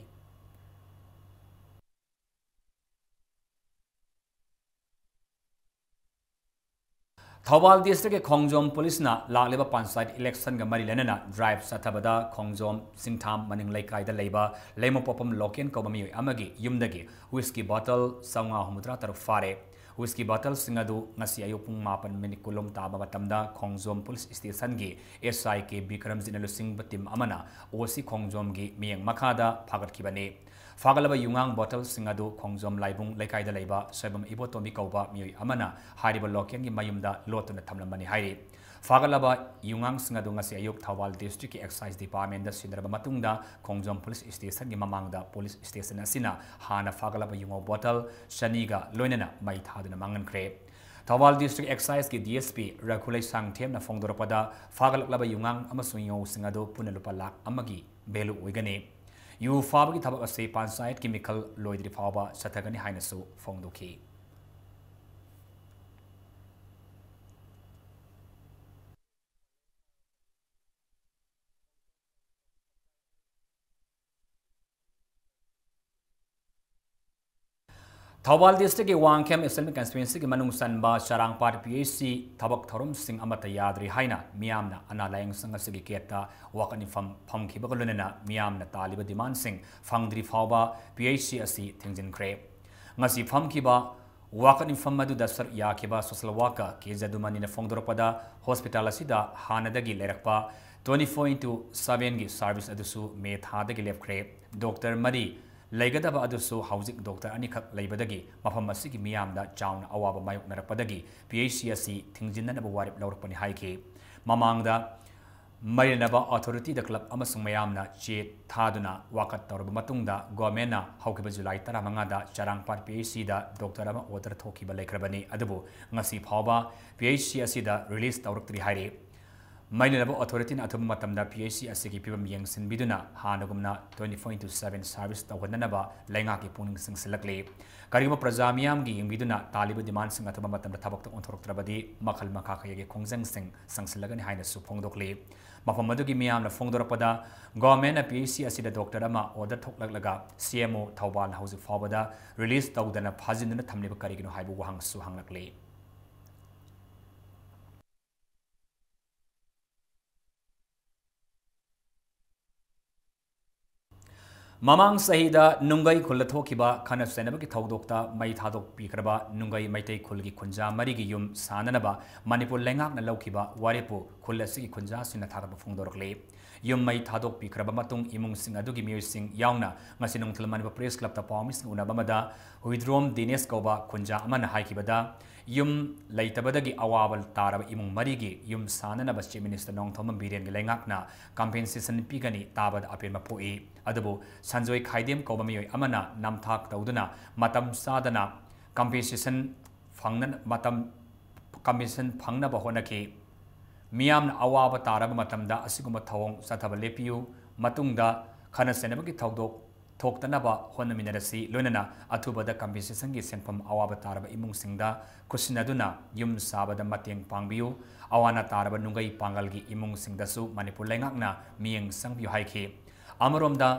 ꯊꯧꯕꯥꯜ districtꯀꯤ ꯈꯣꯡꯖꯣꯝ ꯄꯨꯂꯤꯁꯅ ꯂꯥꯛꯂꯤꯕ ꯄꯟꯆꯥꯌꯠ electionꯒ ꯃꯔꯤ ꯂꯩꯅꯅ drive ꯆꯠꯊꯕꯗ ꯈꯣꯡꯖꯣꯝ ꯆꯤꯡꯊꯥꯝ ꯃꯅꯤꯡ ꯂꯩꯀꯥꯏꯗ ꯂꯩꯕ ꯂꯩꯃꯄꯣꯛꯄꯝ ꯂꯣꯀꯦꯟ ꯀꯧꯕ ꯃꯤꯑꯣꯏ ꯑꯃꯒꯤ ꯌꯨꯝꯗꯒꯤ whisky bottle ꯆꯥꯝꯃꯉꯥ ꯍꯨꯝꯐꯨꯇꯔꯥ ꯇꯔꯨꯛ ꯐꯥꯔꯦ꯫ Whisky bottleꯁꯤꯡ ꯑꯗꯨ ꯉꯁꯤ ꯑꯌꯨꯛ ꯄꯨꯡ ꯃꯥꯄꯟ ꯃꯤꯅꯤꯠ ꯀꯨꯟ ꯂꯣꯝ ꯇꯥꯕ ꯃꯇꯝꯗ ꯈꯣꯡꯖꯣꯝ ꯄꯨꯂꯤꯁ stationꯒꯤ S I K ꯕꯤꯀ꯭ꯔꯝꯖꯤꯠꯅ ꯂꯨꯆꯤꯡꯕ team ꯑꯃꯅ O C ꯈꯣꯡꯖꯣꯝꯒꯤ ꯃꯤꯠꯌꯦꯡ ꯃꯈꯥꯗ ꯐꯥꯒꯠꯈꯤꯕꯅꯤ꯫ ꯐꯥꯒꯠꯂꯕ ꯌꯨꯉꯥꯡ bottleꯁꯤꯡ ꯑꯗꯨ ꯈꯣꯡꯖꯣꯝ ꯂꯥꯏꯕꯨꯡ ꯂꯩꯀꯥꯏꯗ ꯂꯩꯕ ꯁꯣꯏꯕꯝ ꯏꯕꯣꯇꯣꯝꯕꯤ ꯀꯧꯕ ꯃꯤꯑꯣꯏ ꯑꯃꯅ ꯍꯥꯏꯔꯤꯕ ꯂꯣꯀꯦꯟꯒꯤ ꯃꯌꯨꯝꯗ ꯂꯣꯠꯇꯨꯅ ꯊꯝꯂꯝꯕꯅꯤ ꯍꯥꯏꯔꯤ꯫ ꯐꯥꯒꯠꯂꯕ ꯌꯨꯉꯥꯡꯁꯤꯡ ꯑꯗꯨ ꯉꯁꯤ ꯑꯌꯨꯛ ꯊꯧꯕꯥꯜ districtꯀꯤ excise departmentꯗ ꯁꯤꯟꯅꯔꯕ ꯃꯇꯨꯡꯗ ꯈꯣꯡꯖꯣꯝ ꯄꯨꯂꯤꯁ stationꯒꯤ ꯃꯃꯥꯡꯗ ꯄꯨꯂꯤꯁ station ꯑꯁꯤꯅ ꯍꯥꯟꯅ ꯐꯥꯒꯠꯂꯕ ꯌꯨꯉꯧ bottle ꯆꯅꯤꯒ ꯂꯣꯏꯅꯅ ꯃꯩ ꯊꯥꯗꯨꯅ ꯃꯥꯡꯍꯟꯈ꯭ꯔꯦ꯫ Thoubal district exciseꯀꯤ D S P ꯔꯘꯨ ꯂꯩꯁꯥꯡꯊꯦꯝꯅ ꯐꯣꯡꯗꯣꯔꯛꯄꯗ, ꯐꯥꯒꯠꯂꯛꯂꯕ ꯌꯨꯉꯥꯡ ꯑꯃꯁꯨꯡ ꯌꯨꯉꯧꯁꯤꯡ ꯑꯗꯨ ꯄꯨꯟꯅ ꯂꯨꯄꯥ ꯂꯥꯈ ꯑꯃꯒꯤ value ꯑꯣꯏꯒꯅꯤ꯫ ꯌꯨ ꯐꯥꯕꯒꯤ ꯊꯕꯛ ꯑꯁꯤ ꯄꯟꯆꯥꯌꯠꯀꯤ ꯃꯤꯈꯜ ꯂꯣꯏꯗ꯭ꯔꯤ ꯐꯥꯎꯕ ꯆꯠꯊꯒꯅꯤ ꯍꯥꯏꯅꯁꯨ ꯐꯣꯡꯗꯣꯛꯈꯤ꯫ ꯊꯧꯕꯥꯜ districtꯀꯤ ꯋꯥꯡꯈꯦꯝ Assembly Constituencyꯒꯤ ꯃꯅꯨꯡ ꯆꯟꯕ ꯆꯔꯥꯡꯄꯥꯠ P H C ꯊꯕꯛ ꯊꯧꯔꯝꯁꯤꯡ ꯑꯃꯠꯇ ꯌꯥꯗ꯭ꯔꯤ ꯍꯥꯏꯅ ꯃꯤꯌꯥꯝꯅ ꯑꯅꯥ ꯂꯥꯌꯦꯡ ꯁꯪ ꯑꯁꯤꯒꯤ gateꯇ ꯋꯥꯀꯠ ꯃꯤꯐꯝ ꯐꯝꯈꯤꯕꯒ ꯂꯣꯏꯅꯅ ꯃꯤꯌꯥꯝꯅ ꯇꯥꯜꯂꯤꯕ demandꯁꯤꯡ ꯐꯪꯗ꯭ꯔꯤ ꯐꯥꯎꯕ P H C ꯑꯁꯤ ꯊꯤꯡꯖꯤꯟꯈ꯭ꯔꯦ꯫ ꯉꯁꯤ ꯐꯝꯈꯤꯕ ꯋꯥꯀꯠ ꯃꯤꯐꯝ ꯑꯗꯨꯗ ꯁꯔꯨꯛ ꯌꯥꯈꯤꯕ social worker ꯀꯦ ꯖꯗꯨꯃꯅꯤꯅ ꯐꯣꯡꯗꯣꯔꯛꯄꯗ, hospital ꯑꯁꯤꯗ ꯍꯥꯟꯅꯗꯒꯤ ꯂꯩꯔꯛꯄ twenty four into sevenꯒꯤ service ꯑꯗꯨꯁꯨ ꯃꯦ ꯊꯥꯗꯒꯤ ꯂꯦꯞꯈ꯭ꯔꯦ꯫ Doctor ꯃꯔꯤ ꯂꯩꯒꯗꯕ ꯑꯗꯨꯁꯨ ꯍꯧꯖꯤꯛ doctor ꯑꯅꯤꯈꯛ ꯂꯩꯕꯗꯒꯤ ꯃꯐꯝ ꯑꯁꯤꯒꯤ ꯃꯤꯌꯥꯝꯗ ꯆꯥꯎꯅ ꯑꯋꯥꯕ ꯃꯥꯌꯣꯛꯅꯔꯛꯄꯗꯒꯤ P H C ꯑꯁꯤ ꯊꯤꯡꯖꯤꯟꯅꯅꯕ ꯋꯥꯔꯦꯞ ꯂꯧꯔꯛꯄꯅꯤ ꯍꯥꯏꯈꯤ꯫ ꯃꯃꯥꯡꯗ ꯃꯔꯤ ꯂꯩꯅꯕ ꯑꯣꯊꯣꯔꯤꯇꯤꯗ ꯀ꯭ꯂꯕ ꯑꯃꯁꯨꯡ ꯃꯌꯥꯝꯅ ꯆꯦ ꯊꯥꯗꯨꯅ ꯋꯥꯀꯠ ꯇꯧꯔꯕ ꯃꯇꯨꯡꯗ ꯒꯣꯔꯃꯦꯟꯅ ꯍꯧꯈꯤꯕ ꯖꯨꯂꯥꯏ ꯇꯔꯥꯃꯉꯥꯗ ꯆꯔꯥꯡꯄꯥꯠ ꯄꯤ ꯑꯩꯆ ꯁꯤꯗ ꯗꯣꯛꯇꯔ ꯑꯃ ꯑꯣꯔꯗꯔ ꯊꯣꯛꯈꯤꯕ ꯂꯩꯈ꯭ꯔꯕꯅꯤ꯫ ꯑꯗꯨꯕꯨ ꯉꯁꯤ ꯐꯥꯎꯕ ꯄꯤ ꯑꯩꯆ ꯁꯤ ꯑꯁꯤꯗ ꯔꯤꯂꯤꯖ ꯇꯧꯔꯛꯇ꯭ꯔꯤ ꯍꯥꯏꯔꯤ꯫ ꯃꯔꯤ ꯂꯩꯅꯕ ꯑꯣꯊꯣꯔꯤꯇꯤꯅ ꯑꯊꯨꯕ ꯃꯇꯝꯗ ꯄꯤ ꯑꯩꯆ ꯁꯤ ꯑꯁꯤꯒꯤ ꯐꯤꯕꯝ ꯌꯦꯡꯁꯤꯟꯕꯤꯗꯨꯅ ꯍꯥꯟꯅꯒꯨꯝꯅ twenty four into seven service ꯇꯧꯍꯟꯅꯅꯕ ꯂꯩꯉꯥꯛꯀꯤ ꯄꯨꯛꯅꯤꯡ ꯆꯤꯡꯁꯤꯜꯂꯛꯂꯤ꯫ ꯀꯔꯤꯒꯨꯝꯕ ꯄ꯭ꯔꯖꯥ ꯃꯤꯌꯥꯝꯒꯤ ꯌꯦꯡꯕꯤꯗꯨꯅ ꯇꯥꯜꯂꯤꯕ ꯗꯤꯃꯥꯟꯁꯤꯡ ꯑꯊꯨꯕ ꯃꯇꯝꯗ ꯊꯕꯛꯇ ꯑꯣꯟꯊꯣꯔꯛꯇ꯭ꯔꯕꯗꯤ ꯃꯈꯜ ꯃꯈꯥ ꯀꯌꯥꯒꯤ ꯈꯣꯡꯖꯪꯁꯤꯡ ꯆꯪꯁꯤꯜꯂꯒꯅꯤ ꯍꯥꯏꯅꯁꯨ ꯐꯣꯡꯗꯣꯛꯂꯤ꯫ ꯃꯐꯝ ꯑꯗꯨꯒꯤ ꯃꯤꯌꯥꯝꯅ ꯐꯣꯡꯗꯣꯔꯛꯄꯗ, ꯒꯣꯔꯃꯦꯟꯅ ꯄꯤ ꯑꯩꯆ ꯁꯤ ꯑꯁꯤꯗ ꯗꯣꯛꯇꯔ ꯑꯃ ꯑꯣꯔꯗꯔ ꯊꯣꯛꯂꯛꯂꯒ ꯁꯤ ꯑꯦꯝ ꯑꯣ ꯊꯧꯕꯥꯜꯅ ꯍꯧꯖꯤꯛ ꯐꯥꯎꯕꯗ ꯔꯤꯂꯤꯖ ꯇꯧꯗꯅ ꯐꯥꯖꯤꯟꯗꯨꯅ ꯊꯝꯂꯤꯕ ꯀꯔꯤꯒꯤꯅꯣ ꯍꯥꯏꯕ ꯋꯥꯍꯪꯁꯨ ꯍꯪꯂꯛꯂꯤ꯫ ꯃꯃꯥꯡ ꯆꯍꯤꯗ ꯅꯨꯡꯒꯩ ꯈꯨꯜꯗ ꯊꯣꯛꯈꯤꯕ ꯈꯠꯅ ꯆꯩꯅꯕꯒꯤ ꯊꯧꯗꯣꯛꯇ ꯃꯩ ꯊꯥꯗꯣꯛꯄꯤꯈ꯭ꯔꯕ ꯅꯨꯡꯒꯩ ꯃꯩꯇꯩ ꯈꯨꯜꯒꯤ ꯈꯨꯟꯖꯥ ꯃꯔꯤꯒꯤ ꯌꯨꯝ ꯁꯥꯅꯅꯕ ꯃꯅꯤꯄꯨꯔ ꯂꯩꯉꯥꯛꯅ ꯂꯧꯈꯤꯕ ꯋꯥꯔꯦꯞꯄꯨ ꯈꯨꯜ ꯑꯁꯤꯒꯤ ꯈꯨꯟꯖꯥꯁꯤꯡꯅ ꯊꯥꯒꯠꯄ ꯐꯣꯡꯗꯣꯔꯛꯂꯤ꯫ ꯌꯨꯝ ꯃꯩ ꯊꯥꯗꯣꯛꯄꯤꯈ꯭ꯔꯕ ꯃꯇꯨꯡ ꯏꯃꯨꯡꯁꯤꯡ ꯑꯗꯨꯒꯤ ꯃꯤꯑꯣꯏꯁꯤꯡ ꯌꯥꯎꯅ ꯉꯁꯤ ꯅꯨꯡꯊꯤꯜ ꯃꯅꯤꯄꯨꯔ ꯄ꯭ꯔꯦꯁ ꯀ꯭ꯂꯕꯇ ꯄꯥꯎꯃꯤꯁꯤꯡ ꯎꯅꯕ ꯑꯃꯗ ꯍꯨꯏꯗ꯭ꯔꯣꯝ ꯗꯤꯅꯦꯁ ꯀꯧꯕ ꯈꯨꯟꯖꯥ ꯑꯃꯅ ꯍꯥꯏꯈꯤꯕꯗ, ꯌꯨꯝ ꯂꯩꯇꯕꯗꯒꯤ ꯑꯋꯥꯕ ꯇꯥꯔꯕ ꯏꯃꯨꯡ ꯃꯔꯤꯒꯤ ꯌꯨꯝ ꯁꯥꯅꯅꯕ ꯆꯤꯐ ꯃꯤꯅꯤꯁꯇꯔ ꯅꯣꯡꯊꯣꯝꯕꯝ ꯕꯤꯔꯦꯟꯒꯤ ꯂꯩꯉꯥꯛꯅ ꯀꯝꯄꯦꯟꯁꯦꯁꯟ ꯄꯤꯒꯅꯤ ꯇꯥꯕꯗ ꯑꯄꯦꯟꯕ ꯄꯣꯛꯏ꯫ ꯑꯗꯨꯕꯨ ꯁꯟꯖꯣꯏ ꯈꯥꯏꯗꯦꯝ ꯀꯧꯕ ꯃꯤꯑꯣꯏ ꯑꯃꯅ ꯅꯝꯊꯥꯛ ꯇꯧꯗꯨꯅ ꯃꯇꯝ ꯆꯥꯗꯅ ꯀꯝꯄꯦꯟꯁꯦꯁꯟ ꯐꯪꯅ-, ꯃꯇꯝ ꯀꯝꯄꯦꯟꯁꯦꯁꯟ ꯐꯪꯅꯕ ꯍꯣꯠꯅꯈꯤ꯫ ꯃꯤꯌꯥꯝꯅ ꯑꯋꯥꯕ ꯇꯥꯔꯕ ꯃꯇꯝꯗ ꯑꯁꯤꯒꯨꯝꯕ ꯊꯧꯑꯣꯡ ꯆꯠꯊꯕ ꯂꯦꯞꯄꯤꯌꯨ꯫ ꯃꯇꯨꯡꯗ ꯈꯠꯅ ꯆꯩꯅꯕꯒꯤ ꯊꯧꯗꯣꯛ ꯊꯣꯛꯇꯅꯕ ꯍꯣꯠꯅꯃꯤꯟꯅꯔꯁꯤ꯫ ꯂꯣꯏꯅꯅ ꯑꯊꯨꯕꯗ ꯀꯝꯄꯦꯟꯁꯦꯁꯟꯒꯤ ꯁꯦꯟꯐꯝ ꯑꯋꯥꯕ ꯇꯥꯔꯕ ꯏꯃꯨꯡꯁꯤꯡꯗ ꯈꯨꯠꯁꯤꯟꯅꯗꯨꯅ ꯌꯨꯝ ꯁꯥꯕꯗ ꯃꯇꯦꯡ ꯄꯥꯡꯕꯤꯌꯨ꯫ ꯑꯋꯥ ꯑꯅꯥ ꯇꯥꯔꯕ ꯅꯨꯡꯒꯩ ꯄꯥꯡꯒꯜꯒꯤ ꯏꯃꯨꯡꯁꯤꯡꯗꯁꯨ ꯃꯅꯤꯄꯨꯔ ꯂꯩꯉꯥꯛꯅ ꯃꯤꯠꯌꯦꯡ ꯆꯪꯕꯤꯌꯨ ꯍꯥꯏꯈꯤ꯫ ꯑꯃꯔꯣꯝꯗ,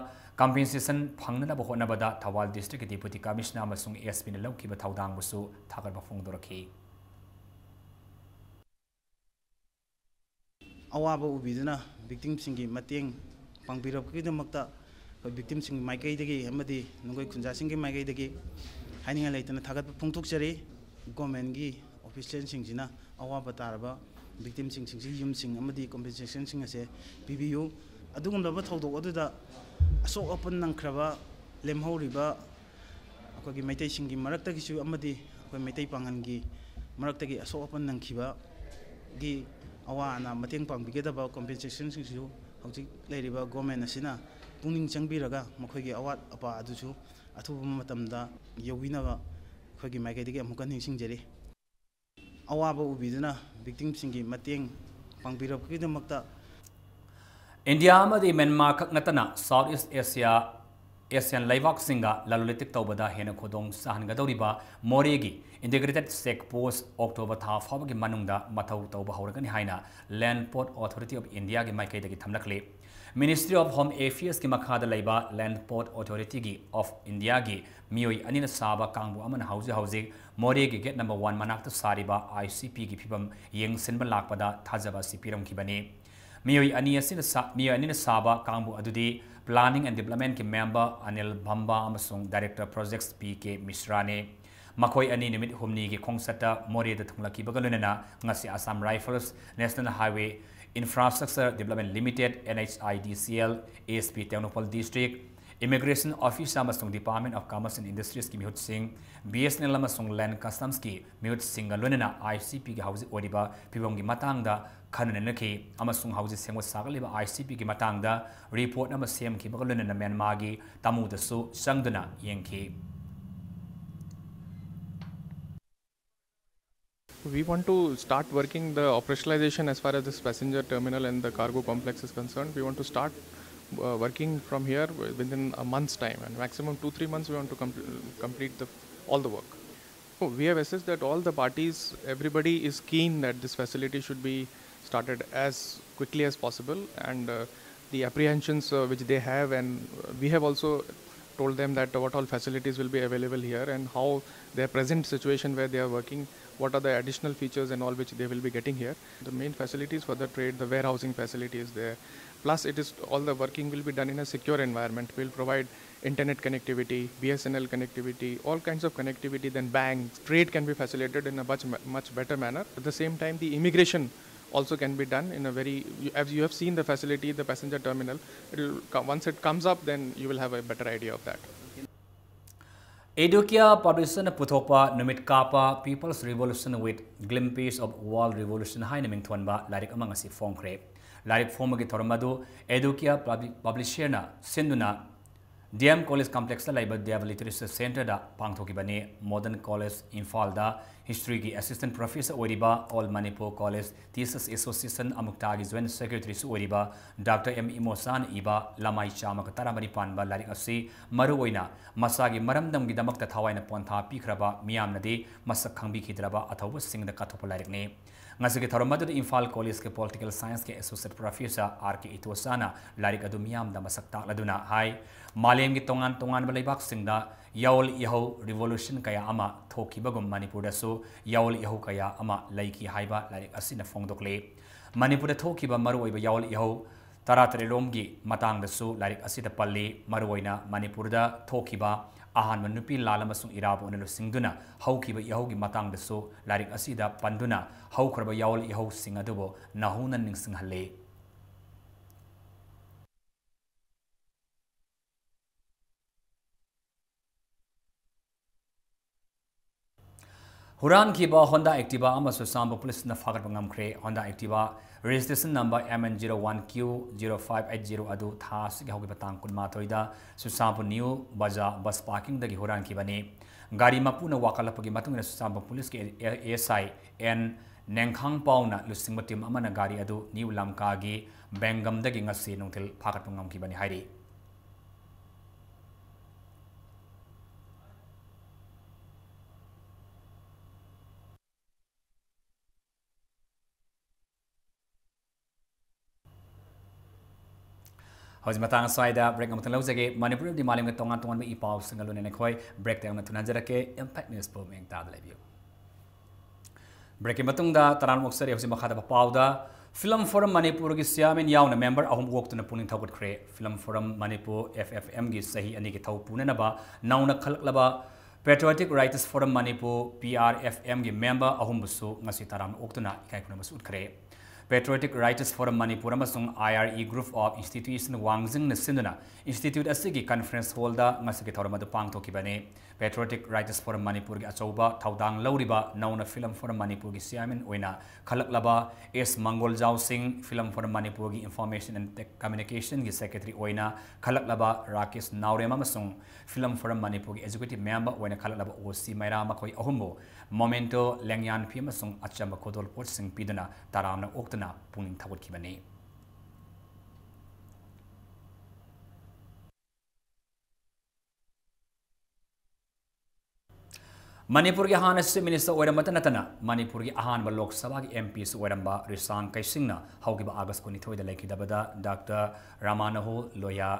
ꯀꯝꯄꯦꯟꯁꯦꯁꯟ ꯐꯪꯅꯅꯕ ꯍꯣꯠꯅꯕꯗ ꯊꯧꯕꯥꯜ ꯗꯤꯁꯇ꯭ꯔꯤꯛꯀꯤ ꯗꯤꯄꯨꯇꯤ ꯀꯃꯤꯁꯅꯔ ꯑꯃꯁꯨꯡ ꯑꯦꯁ ꯄꯤꯅ ꯂꯧꯈꯤꯕ ꯊꯧꯗꯥꯡꯕꯨꯁꯨ ꯊꯥꯒꯠꯄ ꯐꯣꯡꯗꯣꯔꯛꯈꯤ꯫ ꯑꯋꯥꯕ ꯎꯕꯤꯗꯨꯅ ꯚꯤꯛꯇꯤꯝꯁꯤꯡꯒꯤ ꯃꯇꯦꯡ ꯄꯥꯡꯕꯤꯔꯛꯄꯒꯤꯗꯃꯛꯇ ꯑꯩꯈꯣꯏ ꯚꯤꯛꯇꯤꯝꯁꯤꯡꯒꯤ ꯃꯥꯏꯀꯩꯗꯒꯤ ꯑꯃꯗꯤ ꯅꯨꯡꯒꯩ ꯈꯨꯟꯖꯥꯁꯤꯡꯒꯤ ꯃꯥꯏꯀꯩꯗꯒꯤ ꯍꯥꯏꯅꯤꯡꯉꯥꯏ ꯂꯩꯇꯅ ꯊꯥꯒꯠꯄ ꯐꯣꯡꯗꯣꯛꯆꯔꯤ꯫ ꯒꯣꯔꯃꯦꯟꯒꯤ ꯑꯣꯐꯤꯁꯤꯌꯦꯜꯁꯤꯡꯁꯤꯅ ꯑꯋꯥꯕ ꯇꯥꯔꯕ ꯚꯤꯛꯇꯤꯝꯁꯤꯡꯁꯤꯡꯁꯤ ꯌꯨꯝꯁꯤꯡ ꯑꯃꯗꯤ ꯀꯣꯝꯄꯦꯟꯁꯦꯁꯟꯁꯤꯡ ꯑꯁꯦ ꯄꯤꯕꯤꯌꯨ꯫ ꯑꯗꯨꯒꯨꯝꯂꯕ ꯊꯧꯗꯣꯛ ꯑꯗꯨꯗ ꯑꯁꯣꯛ ꯑꯄꯟ ꯅꯪꯈ꯭ꯔꯕ ꯂꯦꯝꯍꯧꯔꯤꯕ ꯑꯩꯈꯣꯏꯒꯤ ꯃꯩꯇꯩꯁꯤꯡꯒꯤ ꯃꯔꯛꯇꯒꯤꯁꯨ ꯑꯃꯗꯤ ꯑꯩꯈꯣꯏ ꯃꯩꯇꯩ ꯄꯥꯉꯜꯒꯤ ꯃꯔꯛꯇꯒꯤ ꯑꯁꯣꯛ ꯑꯄꯟ ꯅꯪꯈꯤꯕꯒꯤ ꯑꯋꯥ ꯑꯅꯥ ꯃꯇꯦꯡ ꯄꯥꯡꯕꯤꯒꯗꯕ ꯀꯣꯝꯄꯦꯟꯁꯦꯁꯟꯁꯤꯡꯁꯨ ꯍꯧꯖꯤꯛ ꯂꯩꯔꯤꯕ ꯒꯣꯔꯃꯦꯟ ꯑꯁꯤꯅ ꯄꯨꯛꯅꯤꯡ ꯆꯪꯕꯤꯔꯒ ꯃꯈꯣꯏꯒꯤ ꯑꯋꯥꯠ ꯑꯄꯥ ꯑꯗꯨꯁꯨ ꯑꯊꯨꯕ ꯃꯇꯝꯗ ꯌꯧꯕꯤꯅꯕ ꯑꯩꯈꯣꯏꯒꯤ ꯃꯥꯏꯀꯩꯗꯒꯤ ꯑꯃꯨꯛꯀ ꯅꯤꯡꯁꯤꯡꯖꯔꯤ꯫ ꯑꯋꯥꯕ ꯎꯕꯤꯗꯨꯅ ꯚꯤꯛꯇꯤꯝꯁꯤꯡꯒꯤ ꯃꯇꯦꯡ ꯄꯥꯡꯕꯤꯔꯛꯄꯒꯤꯗꯃꯛꯇ꯫ ꯏꯟꯗꯤꯌꯥ ꯑꯃꯗꯤ ꯃ꯭ꯌꯥꯟꯃꯥꯔ ꯈꯛ ꯅꯠꯇꯅ ꯁꯥꯎꯠ ꯏꯁ ꯑꯦꯁꯤꯌꯥ ꯑꯦꯁꯤꯌꯥꯟ ꯂꯩꯕꯥꯛꯁꯤꯡꯒ ꯂꯂꯣꯟ ꯏꯇꯤꯛ ꯇꯧꯕꯗ ꯍꯦꯟꯅ ꯈꯨꯗꯣꯡ ꯆꯥꯍꯟꯒꯗꯧꯔꯤꯕ ꯃꯣꯔꯦꯒꯤ ꯏꯟꯇꯤꯒ꯭ꯔꯦꯇꯦꯠ ꯆꯦꯛ ꯄꯣꯁ ꯑꯣꯛꯇꯣꯕꯔ ꯊꯥ ꯐꯥꯎꯕꯒꯤ ꯃꯅꯨꯡꯗ ꯃꯊꯧ ꯇꯧꯕ ꯍꯧꯔꯒꯅꯤ ꯍꯥꯏꯅ Land Port Authority of Indiaꯒꯤ ꯃꯥꯏꯀꯩꯗꯒꯤ ꯊꯝꯂꯛꯂꯤ꯫ Ministry of Home Affairsꯀꯤ ꯃꯈꯥꯗ ꯂꯩꯕ Land Port Authorityꯒꯤ of Indiaꯒꯤ ꯃꯤꯑꯣꯏ ꯑꯅꯤꯅ ꯁꯥꯕ ꯀꯥꯡꯕꯨ ꯑꯃꯅ ꯍꯧꯖꯤꯛ ꯍꯧꯖꯤꯛ ꯃꯣꯔꯦꯒꯤ ꯒꯦꯠ ꯅꯝꯕꯔ ꯋꯥꯟ ꯃꯅꯥꯛꯇ ꯁꯥꯔꯤꯕ ꯑꯥꯏ ꯁꯤ ꯄꯤꯒꯤ ꯐꯤꯕꯝ ꯌꯦꯡꯁꯤꯟꯕ ꯂꯥꯛꯄꯗ ꯊꯥꯖꯕ ꯑꯁꯤ ꯄꯤꯔꯝꯈꯤꯕꯅꯤ꯫ ꯃꯤꯑꯣꯏ ꯑꯅꯤ ꯑꯁꯤꯅ ꯁꯥ-, ꯃꯤꯑꯣꯏ ꯑꯅꯤꯅ ꯁꯥꯕ ꯀꯥꯡꯕꯨ ꯑꯗꯨꯗꯤ Planning and Developmentꯀꯤ member ꯑꯅꯤꯜ ꯚꯝꯕꯥ ꯑꯃꯁꯨꯡ Director Projects ꯄꯤ ꯀꯦ ꯃꯤꯁ꯭ꯔꯥꯅꯤ꯫ ꯃꯈꯣꯏ ꯑꯅꯤ ꯅꯨꯃꯤꯠ ꯍꯨꯝꯅꯤꯒꯤ ꯈꯣꯡꯆꯠꯇ ꯃꯣꯔꯦꯗ ꯊꯨꯡꯂꯛꯈꯤꯕꯒ ꯂꯣꯏꯅꯅ ꯉꯁꯤ Assam Rifles, National Highway Infrastructure Development Limited, N H I D C L, A S P Tengnoupal District, Immigration Officer ꯑꯃꯁꯨꯡ Department of Commerce and Industriesꯀꯤ ꯃꯤꯍꯨꯠꯁꯤꯡ, B S N L ꯑꯃꯁꯨꯡ Land Customsꯀꯤ ꯃꯤꯍꯨꯠꯁꯤꯡꯒ ꯂꯣꯏꯅꯅ ꯑꯥꯏ ꯁꯤ ꯄꯤꯒꯤ ꯍꯧꯖꯤꯛ ꯑꯣꯏꯔꯤꯕ ꯐꯤꯕꯝꯒꯤ ꯃꯇꯥꯡꯗ ꯈꯟꯅ ꯅꯩꯅꯈꯤ ꯑꯃꯁꯨꯡ ꯍꯧꯖꯤꯛ ꯁꯦꯝꯒꯠ ꯁꯥꯒꯠꯂꯤꯕ ꯑꯥꯏ ꯁꯤ ꯄꯤꯒꯤ ꯃꯇꯥꯡꯗ report ꯑꯃ ꯁꯦꯝꯈꯤꯕꯒ ꯂꯣꯏꯅꯅ ꯃ꯭ꯌꯥꯟꯃꯥꯔꯒꯤ ꯇꯥꯃꯨꯗꯁꯨ ꯆꯪꯗꯨꯅ ꯌꯦꯡꯈꯤ꯫ We want to start working the operationalization as far as this passenger terminal and the cargo complex is concerned. We want to start uh, working from here within a month's time, and maximum two, three months we want to com- complete the, all the work. Oh, we have assessed that all the parties, everybody is keen that this facility should be started as quickly as possible, and uh, the apprehensions uh, which they have, and uh, we have also told them that what all facilities will be available here and how their present situation where they are working, what are the additional features and all which they will be getting here. The main facilities for the trade, the warehousing facility is there. Plus, it is all the working will be done in a secure environment. We'll provide internet connectivity, B S N L connectivity, all kinds of connectivity. Then banks, trade can be facilitated in a much much better manner. At the same time, the immigration also can be done in a very, as you have seen the facility, the passenger terminal. It will, once it comes up, then you will have a better idea of that. Edukia Publishers-ꯅ ꯄꯨꯊꯣꯛꯄ ꯅꯨꯃꯤꯠ ꯀꯥꯞꯄ People's Revolution with Glimpses of World Revolution ꯍꯥꯏꯅ ꯃꯤꯡꯊꯣꯟꯕ ꯂꯥꯏꯔꯤꯛ ꯑꯃ ꯉꯁꯤ ꯐꯣꯡꯈ꯭ꯔꯦ꯫ ꯂꯥꯏꯔꯤꯛ ꯐꯣꯡꯕꯒꯤ ꯊꯧꯔꯝ ꯑꯗꯨ Edukia Publi-, Publisher-ꯅ ꯁꯤꯟꯗꯨꯅ D M College Complex-ꯇ ꯂꯩꯕ Dev Literature Centre-ꯗ ꯄꯥꯡꯊꯣꯛꯈꯤꯕꯅꯤ꯫ Modern College ꯏꯝꯐꯥꯜꯗ History-ꯒꯤ Assistant Professor ꯑꯣꯏꯔꯤꯕ, All Manipur College Teachers Association, ꯑꯃꯨꯛꯇꯥꯒꯤ Joint Secretary-ꯁꯨ ꯑꯣꯏꯔꯤꯕ Doctor M ꯏꯃꯣꯆꯥꯅ ꯏꯕ ꯂꯃꯥꯏ ꯆꯥꯝꯃꯒ ꯇꯔꯥꯃꯔꯤ ꯄꯥꯟꯕ ꯂꯥꯏꯔꯤꯛ ꯑꯁꯤ ꯃꯔꯨꯑꯣꯏꯅ ꯃꯁꯥꯒꯤ ꯃꯔꯝꯗꯝꯒꯤꯗꯃꯛꯇ ꯊꯋꯥꯏꯅ ꯄꯣꯟꯊꯥ ꯄꯤꯈ꯭ꯔꯕ, ꯃꯤꯌꯥꯝꯅꯗꯤ ꯃꯁꯛ ꯈꯪꯕꯤꯈꯤꯗ꯭ꯔꯕ ꯑꯊꯧꯕꯁꯤꯡꯗ ꯀꯠꯊꯣꯛꯄ ꯂꯥꯏꯔꯤꯛꯅꯤ꯫ ꯉꯁꯤꯒꯤ ꯊꯧꯔꯝ ꯑꯗꯨꯗ ꯏꯝꯐꯥꯜ ꯀꯣꯂꯦꯖꯀꯤ Political Science-ꯀꯤ Associate Professor R K ꯏꯇꯣꯆꯥꯅ ꯂꯥꯏꯔꯤꯛ ꯑꯗꯨ ꯃꯤꯌꯥꯝꯗ ꯃꯁꯛ ꯇꯥꯛꯂꯗꯨꯅ ꯍꯥꯏ, ꯃꯥꯂꯦꯝꯒꯤ ꯇꯣꯉꯥꯟ ꯇꯣꯉꯥꯟꯕ ꯂꯩꯕꯥꯛꯁꯤꯡꯗ ꯌꯥꯑꯣꯜ ꯏꯍꯧ revolution ꯀꯌꯥ ꯑꯃ ꯊꯣꯛꯈꯤꯕꯒꯨꯝ ꯃꯅꯤꯄꯨꯔꯗꯁꯨ ꯌꯥꯑꯣꯜ ꯏꯍꯧ ꯀꯌꯥ ꯑꯃ ꯂꯩꯈꯤ ꯍꯥꯏꯕ ꯂꯥꯏꯔꯤꯛ ꯑꯁꯤꯅ ꯐꯣꯡꯗꯣꯛꯂꯤ꯫ ꯃꯅꯤꯄꯨꯔꯗ ꯊꯣꯛꯈꯤꯕ ꯃꯔꯨꯑꯣꯏꯕ ꯌꯥꯑꯣꯜ ꯏꯍꯧ ꯇꯔꯥꯇꯔꯦꯠꯂꯣꯝꯒꯤ ꯃꯇꯥꯡꯗꯁꯨ ꯂꯥꯏꯔꯤꯛ ꯑꯁꯤꯗ ꯄꯜꯂꯤ꯫ ꯃꯔꯨꯑꯣꯏꯅ ꯃꯅꯤꯄꯨꯔꯗ ꯊꯣꯛꯈꯤꯕ ꯑꯍꯥꯟꯕ ꯅꯨꯄꯤ ꯂꯥꯜ ꯑꯃꯁꯨꯡ ꯏꯔꯥꯕꯣꯠꯅ ꯂꯨꯆꯤꯡꯗꯨꯅ ꯍꯧꯈꯤꯕ ꯏꯍꯧꯒꯤ ꯃꯇꯥꯡꯗꯁꯨ ꯂꯥꯏꯔꯤꯛ ꯑꯁꯤꯗ ꯄꯟꯗꯨꯅ ꯍꯧꯈ꯭ꯔꯕ ꯌꯥꯑꯣꯜ ꯏꯍꯧꯁꯤꯡ ꯑꯗꯨꯕꯨ ꯅꯧꯍꯧꯅ ꯅꯤꯡꯁꯤꯡꯍꯜꯂꯤ꯫ ꯍꯨꯔꯥꯟꯈꯤꯕ Honda Activa ꯑꯃ ꯆꯨꯔꯆꯥꯟꯄꯨꯔ ꯄꯨꯂꯤꯁꯅ ꯐꯥꯒꯠꯄ ꯉꯝꯈ꯭ꯔꯦ꯫ Honda Activa registration number M N zero one Q zero five eight zero ꯑꯗꯨ ꯊꯥ ꯑꯁꯤꯒꯤ ꯍꯧꯈꯤꯕ ꯇꯥꯡ ꯀꯨꯟꯃꯥꯊꯣꯏꯗ ꯆꯨꯔꯆꯥꯟꯄꯨꯔ ꯅ꯭ꯌꯨ ꯕꯖꯥꯔ ꯕꯁ ꯄꯥꯔꯀꯤꯡꯗꯒꯤ ꯍꯨꯔꯥꯟꯈꯤꯕꯅꯤ꯫ ꯒꯥꯔꯤ ꯃꯄꯨꯅ ꯋꯥꯀꯠꯂꯛꯄꯒꯤ ꯃꯇꯨꯡ ꯏꯟꯅ ꯆꯨꯔꯆꯥꯟꯄꯨꯔ ꯄꯨꯂꯤꯁꯀꯤ ꯑꯦ-, ꯑꯦ-, S I N ꯅꯦꯡꯈꯥꯡꯄꯥꯎꯅ ꯂꯨꯆꯤꯡꯕ team ꯑꯃꯅ ꯒꯥꯔꯤ ꯑꯗꯨ ꯅ꯭ꯌꯨ ꯂꯝꯀꯥꯒꯤ ꯕꯦꯡꯒꯝꯗꯒꯤ ꯉꯁꯤ ꯅꯨꯡꯊꯤꯜ ꯐꯥꯒꯠꯄ ꯉꯝꯈꯤꯕꯅꯤ ꯍꯥꯏꯔꯤ꯫ ꯍꯧꯖꯤꯛ ꯃꯇꯥꯡ ꯑꯁ꯭ꯋꯥꯏꯗ break ꯑꯃꯇꯪ ꯂꯧꯖꯒꯦ꯫ ꯃꯅꯤꯄꯨꯔꯗꯤ ꯃꯥꯂꯦꯝꯒꯤ ꯇꯣꯉꯥꯟ ꯇꯣꯉꯥꯟꯕ ꯏ ꯄꯥꯎꯁꯤꯡꯒ ꯂꯣꯏꯅꯅ ꯑꯩꯈꯣꯏ break ꯇ ꯌꯥꯝꯅ ꯊꯨꯅ ꯍꯟꯖꯔꯛꯀꯦ꯫ Impact News ꯄꯨ ꯃꯤꯠꯌꯦꯡ ꯇꯥꯗ ꯂꯩꯕꯤꯌꯨ꯫ Break ꯀꯤ ꯃꯇꯨꯡꯗ ꯇꯔꯥꯝꯅ ꯑꯣꯛꯆꯔꯤ꯫ ꯍꯧꯖꯤꯛ ꯃꯈꯥꯗ ꯄꯥꯎꯗ, Film Forum ꯃꯅꯤꯄꯨꯔꯒꯤ chairman ꯌꯥꯎꯅ member ꯑꯍꯨꯝ ꯑꯣꯛꯇꯨꯅ ꯄꯨꯛꯅꯤꯡ ꯊꯧꯒꯠꯈ꯭ꯔꯦ꯫ Film Forum Manipur, F F M ꯒꯤ ꯆꯍꯤ ꯑꯅꯤꯒꯤ ꯊꯧ ꯄꯨꯅꯅꯕ ꯅꯧꯅ ꯈꯜꯂꯛꯂꯕ Patriotic Writers Forum Manipur, P R F M ꯒꯤ member ꯑꯍꯨꯝꯕꯨꯁꯨ ꯉꯁꯤ ꯇꯔꯥꯝꯅ ꯑꯣꯛꯇꯨꯅ ꯏꯀꯥꯏ ꯈꯨꯝꯅꯕꯁꯨ ꯎꯠꯈ꯭ꯔꯦ꯫ Patriotic Writers Forum Manipur ꯑꯃꯁꯨꯡ I R E Group of Institution ꯋꯥꯡꯖꯤꯡꯅ ꯁꯤꯟꯗꯨꯅ institute ꯑꯁꯤꯒꯤ conference hallꯗ ꯉꯁꯤꯒꯤ ꯊꯧꯔꯝ ꯑꯗꯨ ꯄꯥꯡꯊꯣꯛꯈꯤꯕꯅꯤ꯫ Patriotic Writers Forum ꯃꯅꯤꯄꯨꯔꯒꯤ ꯑꯆꯧꯕ ꯊꯧꯗꯥꯡ ꯂꯧꯔꯤꯕ ꯅꯧꯅ Film Forum ꯃꯅꯤꯄꯨꯔꯒꯤ chairman ꯑꯣꯏꯅ ꯈꯜꯂꯛꯂꯕ ꯑꯦꯁ ꯃꯪꯒꯣꯜꯖꯥꯎ ꯁꯤꯡ, Film Forum ꯃꯅꯤꯄꯨꯔꯒꯤ Information and Tech Communicationꯒꯤ secretary ꯑꯣꯏꯅ ꯈꯜꯂꯛꯂꯕ ꯔꯥꯀꯦꯁ ꯅꯥꯎꯔꯦꯝ ꯑꯃꯁꯨꯡ Film Forum ꯃꯅꯤꯄꯨꯔꯒꯤ executive member ꯑꯣꯏꯅ ꯈꯜꯂꯛꯂꯕ ꯑꯣ ꯁꯤ ꯃꯩꯔꯥ, ꯃꯈꯣꯏ ꯑꯍꯨꯝꯕꯨ memento, ꯂꯦꯡꯌꯥꯟ ꯐꯤ ꯑꯃꯁꯨꯡ ꯑꯆꯝꯕ ꯈꯨꯗꯣꯜꯄꯣꯠꯁꯤꯡ ꯄꯤꯗꯨꯅ ꯇꯔꯥꯝꯅ ꯑꯣꯛꯇꯨꯅ ꯄꯨꯛꯅꯤꯡ ꯊꯧꯒꯠꯈꯤꯕꯅꯤ꯫ ꯃꯅꯤꯄꯨꯔꯒꯤ ꯍꯥꯟꯅ Chief Minister ꯑꯣꯏꯔꯝꯕꯇ ꯅꯠꯇꯅ ꯃꯅꯤꯄꯨꯔꯒꯤ ꯑꯍꯥꯟꯕ ꯂꯣꯛ ꯁꯚꯥꯒꯤ M Pꯁꯨ ꯑꯣꯏꯔꯝꯕ ꯔꯤꯁꯥꯡ ꯀꯩꯁꯤꯡꯅ ꯍꯧꯈꯤꯕ ꯑꯥꯒꯁ ꯀꯨꯟꯅꯤꯊꯣꯏꯗ ꯂꯩꯈꯤꯗꯕꯗ ꯗꯥꯛꯇꯔ ꯔꯥꯃꯥꯅꯍꯣ ꯂꯣꯍꯤꯌꯥ,